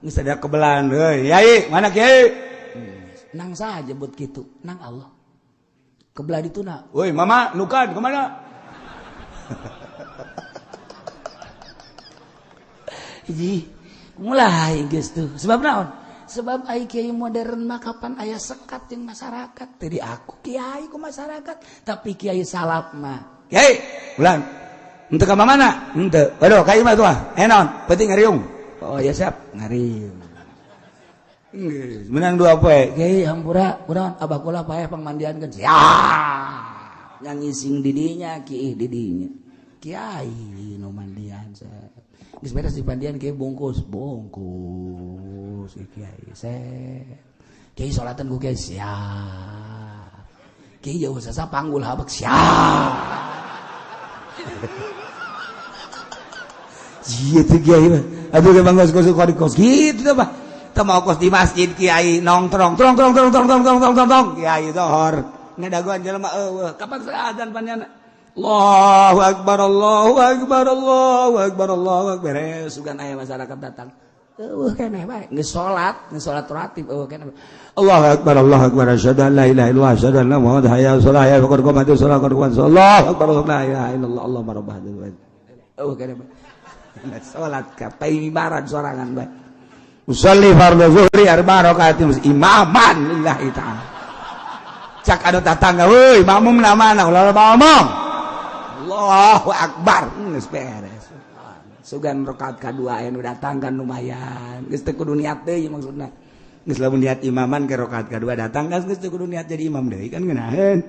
geus ada kebelan euy yai mana kiai nang saha jebut kitu nang Allah kebelah dituna woi mama nukan kemana. Hiji mulai geus tuh sebab naon? Sebab ai kiai modern mah kapan aya sekat jeung masyarakat. Teu diaku kiai ku masyarakat, tapi kiai salaf mah. Kiai, ulang. Henteu ka mana? Henteu. Waduh, ka imah tuh ah. Naon? Penting ngariung. Oh ya siap, ngariung. Geus, menang dua poe. Kiai hampura, kunaon abah kula paeh pangmandiankeun. Siap. Yang ngising didinya, kiih didinya. Kiai nu mandian. Geus beres dipandian kiai bungkus, bungkus kiai. Kiai salatan ku kiai siap. Kiai jauh sasa panggul habek siap. Gitu kiai mah. Aduh ge bangga kos kos gitu teh mah. Teu mau kos di masjid kiai nongtrong trong trong trong trong trong trong trong trong kiai zohor. Ngadagoan jelema eueuh kapan azan panjana. Allahu akbar Allahu akbar Allahu akbar Allahu akbar. Beres sugan aya masyarakat datang. Eueuh keneh bae geus salat ratib eueuh keneh. Allahu akbar Allahu akbar asyhadu an la ilaha illallah asyhadu anna muhammadan hayya 'alas shalah hayya qad qamatis shalah qad qamatis Allahu akbar la ilaha illallah Allahumma rabb hadzal bait. Eueuh keneh bae. Salat ka paimibaran sorangan bae. Usolli fardhu zuhri arba rakaatin imaman lillahi ta'ala. Cak anu tatangga euy makmum na mana ulah ngomong. Allahu akbar geus beres. Sugan rakaat kadua aya nu datang kan lumayan. Geus teu kudu niat deui maksudna. Geus lamun niat imaman ke rakaat kadua datang kan geus teu kudu niat jadi imam deui kan ngeunaheun.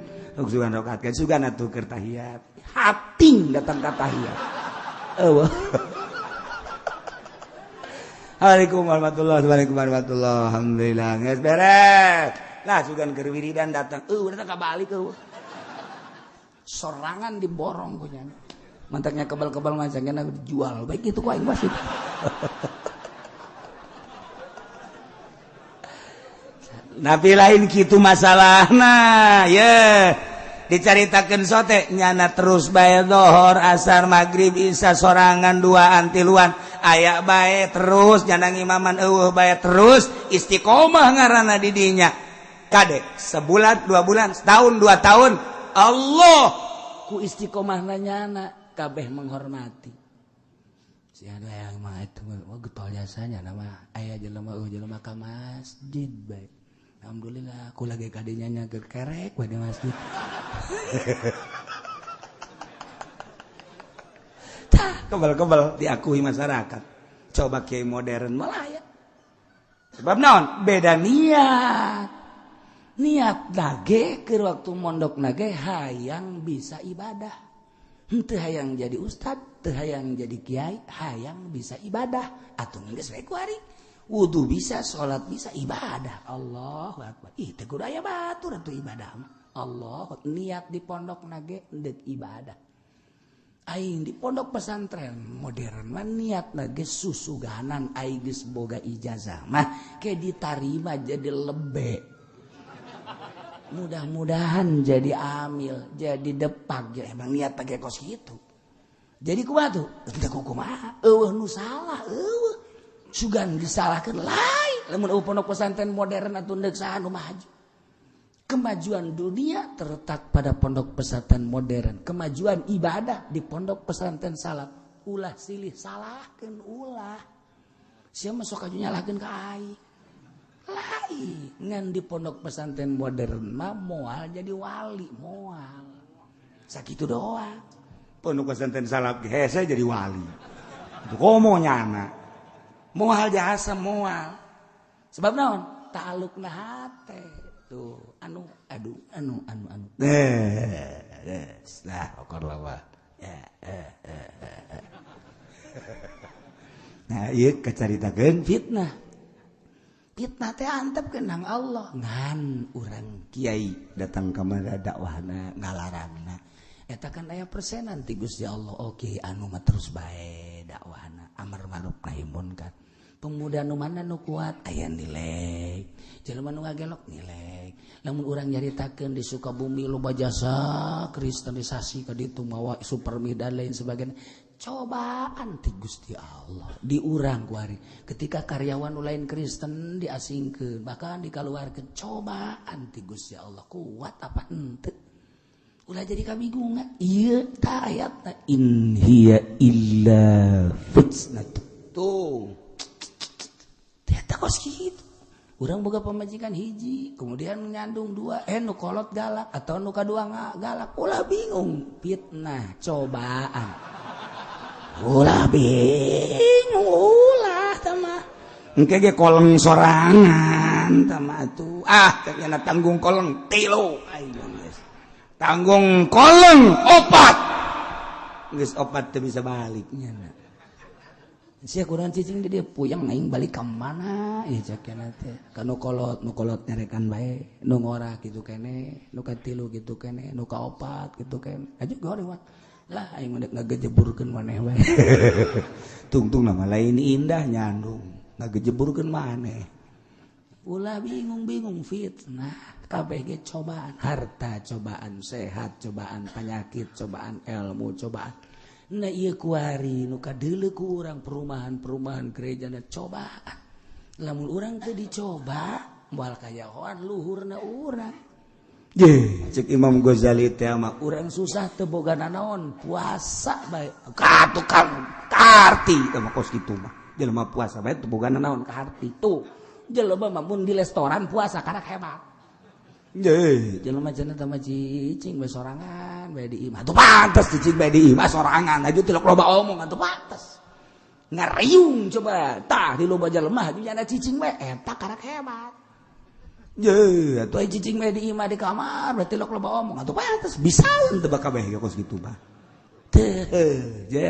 Sugan rakaat ka sugan atuh keur tahiyat. Hating datang ka tahiyat. Eueuh. Assalamualaikum warahmatullahi wabarakatuh. Alhamdulillah geus beres. Lah sugan keur wiridan datang. Eueuh datang ka balik eueuh. Sorangan diborong punya. Mantaknya kebal-kebal macamnya dijual. Baik itu ku aing wasit. Nabi lain kitu masalahna. Ye. Dicaritakeun sote nyana terus bae dohor asar maghrib isya sorangan duaan tiluan aya bae terus nyana ngimaman eueuh bae terus istiqomah ngaranna di dinya. Kade sebulan 2 bulan setahun 2 tahun Allah ku istiqomahna nyana kabeh menghormati. Si ada yang mah itu wah getol jasanya nama aya jelema eueuh jelema ka masjid bae. Alhamdulillah aku lagi kadenya nya kerek bae di masjid. Tah kebal-kebal diakui masyarakat. Coba kiai modern malah ya. Sebab naon? Beda niat. Niat nage keur waktu mondok nage hayang bisa ibadah. Henteu hayang jadi ustad, teu hayang jadi kiai, hayang bisa ibadah. Atuh geus we ku ari. Wudu bisa, salat bisa, ibadah. Allahu akbar. Ih teu kudu aya batur atuh ibadah mah. Allah niat di pondok nage deuk ibadah. Aing di pondok pesantren modern mah niat nage susuganan aing geus boga ijazah mah ke ditarima jadi lebe. Mudah-mudahan jadi amil, jadi depak, ya, emang niat pakai kos gitu. Jadi kumaha tuh? Teu kumaha? Eueuh nu salah, eueuh. Sugan disalahkeun lain. Lamun eueuh pondok pesantren modern atuh deuk saha nu maju. Kemajuan dunia terletak pada pondok pesantren modern. Kemajuan ibadah di pondok pesantren salaf. Ulah silih salahkeun ulah. Sia mah sok aju nyalahkeun ka aing. Lain ngan di pondok pesantren modern mah moal jadi wali moal sakitu doang. Pondok pesantren salaf hese jadi wali komo nyana moal jasa moal sebab naon ta'alluqna hate tuh anu aduh anu anu anu lah okor lawa nah ieu kacaritakeun fitnah. Fitnah teh antep kenang Allah ngan urang kiai datang ka mana dakwahna ngalarangna eta kan aya persenan ti Gusti Allah. Oke anu mah terus bae dakwahna amar ma'ruf nahi munkar. Pemuda nu mana nu kuat aya nilai, jelema nu ngagelok nilai. Lamun urang nyaritakeun di Sukabumi loba jasa kristenisasi ka ditu mawa supermi dan lain sebagainya. Cobaan ti Gusti Allah di urang kuari ketika karyawan nu lain Kristen diasingkeun bahkan dikaluarkeun cobaan ti Gusti Allah kuat apa henteu ulah jadi kabingungan ieu ta ayatna in hiya illa fitnah tuh eta kos kitu urang boga pamajikan hiji kemudian nyandung dua nu kolot galak atau nu kadua galak ulah bingung fitnah cobaan ulah bingung ulah tama engke ge koleng sorangan tama atuh ah ternyata tanggung koleng tilu ayo geus tanggung koleng opat geus opat teu bisa baliknya. Sia kurang cicing di dia puyeng aing balik ka mana ieu cek keneh teh. Ka nu kolot, nu kolot nyarekan bae, nu ngora kitu keneh, nu katilu kitu keneh, nu kaopat kitu keneh. Aju goreng mah. Lah aing mah ngagejeburkeun maneh bae. Tungtung nama lain indah nyandung, ngagejeburkeun maneh. Ulah bingung-bingung fitnah, kabeh ge cobaan, harta cobaan, sehat cobaan, penyakit cobaan, ilmu cobaan. Nah ieu kuari nu kadeuleu ku urang perumahan-perumahan gerejana cobaan. Lamun urang teu dicoba, moal kayahoan luhurna urang. Ye, cek Imam Ghazali teh mah urang susah teu boga nanaon, puasa bae. Ka tukang karti teh mah kos kitu mah. Jelema puasa bae teu boga nanaon karti tuh. Jelema mah mun di restoran puasa karak hebat. Ye, jelema cenah teh mah cicing bae sorangan bae di imah. Atuh pantes cicing bae di imah sorangan, aju tilok loba omong atuh pantes. Ngariung coba tah di loba jelema aju nyana cicing bae eta karak hebat. Ye, atuh cicing bae di imah di kamar bae tilok loba omong atuh pantes bisaeun teu bakabeh kos kitu mah. Teu, je.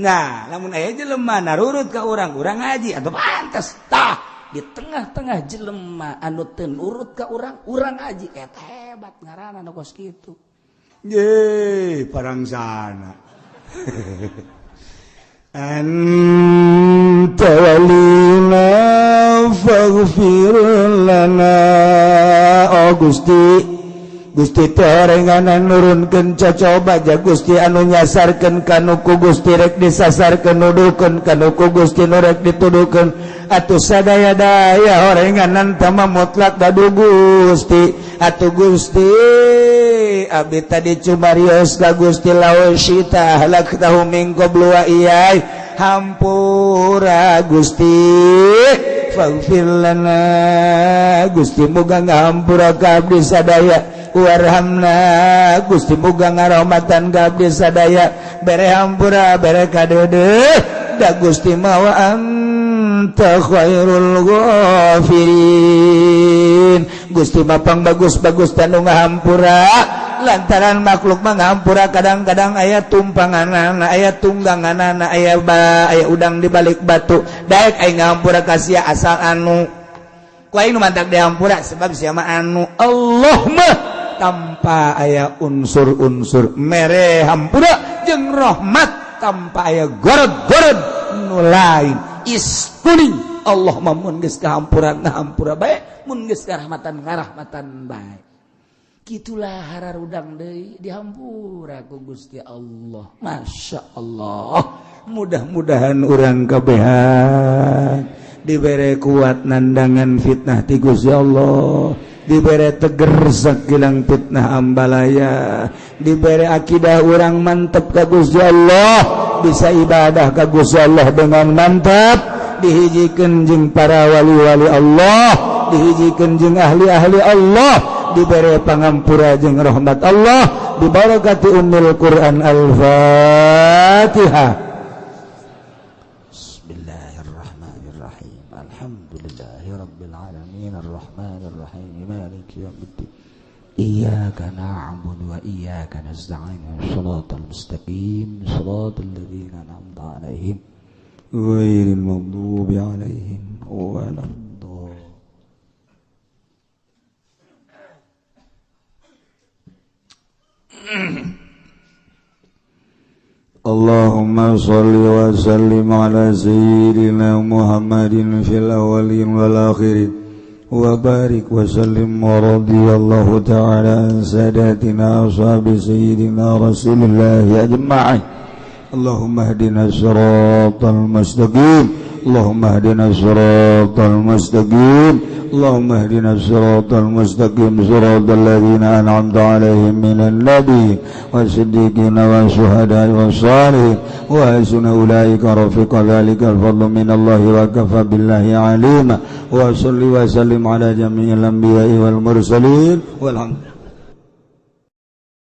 Nah, lamun aya jelema narurut ka urang, urang ngaji atuh pantes tah. Di tengah-tengah jelema anu teu nurut ka urang, urang ngaji eta hebat ngaranna nu kos kitu. Ye, parangsana. Anta walina faghfir lana. Oh Gusti, Gusti teh orenganan nurunkeun cocoba ja Gusti anu nyasarkeun kanu ku Gusti rek disasarkeun nuduhkeun kanu ku Gusti nu rek dituduhkeun atuh sadaya-daya orenganan tama mutlak dadu Gusti atuh Gusti abdi tadi cumarios ka Gusti laosyita halaktahu min qablu wa iyai hampura Gusti faghfir lana Gusti muga ngahampura ka abdi sadaya warhamna Gusti muga ngarahmatan ka abdi sadaya bere hampura bere kadeudeuh da Gusti mah wa anta khairul ghafirin. Gusti mah pang bagus-bagus tanu ngahampura lantaran makhluk mah ngahampura kadang-kadang aya tumpanganana aya tungganganana aya ba aya udang di balik batu daek aing ngahampura ka sia asal anu ku aing nu mantak dihampura sebab sia mah anu Allah mah tanpa aya unsur-unsur mere hampura jeung rahmat tanpa aya gorod-gorod nu lain istuning Allah mah mun geus kahampura ngahampura bae mun geus karahmatan ngarahmatan bae. Kitulah hararudang deui dihampura ku Gusti Allah. Masya Allah. Mudah-mudahan urang kabehan dibere kuat nandangan fitnah ti Gusti Allah, dibere teger sakilang fitnah ambalaya, dibere akidah urang mantep ka Gusti Allah, bisa ibadah ka Gusti Allah dengan mantap, dihijikeun jeung para wali-wali Allah, dihijikeun jeung ahli-ahli Allah, dibere pangampura jeung rahmat Allah, dibarakati ummul Quran. Al-Fatihah. Bismillahirrahmanirrahim. Alhamdulillahirabbil alamin arrahmanirrahim maliki yaumiddin. Iyyaka na'budu wa iyyaka nasta'in. Shiratal mustaqim, shiratal ladzina an'amta 'alaihim ghairil maghdubi 'alaihim waladdallin. Allahumma sholli wa sallim ala sayyidina Muhammadin fil awwalin wal akhirin wa barik wa sallim wa radiyallahu ta'ala an sadatina ashabi sayyidina Rasulillah ajma'in. Allahumma hdina siratal mustaqim, Allahumma hdina siratal mustaqim, Allahumma hdina siratal mustaqim, siratal ladzina an'amta 'alaihim minan nabiyyin wasiddiqina wasyuhada'i wassalihin wa hasuna ulaika rafiqa. Dzalikal fadlu minallahi wa kafa billahi 'alima. Wa salli wa sallim ala jami'il anbiya'i wal mursalin walhamdulillah.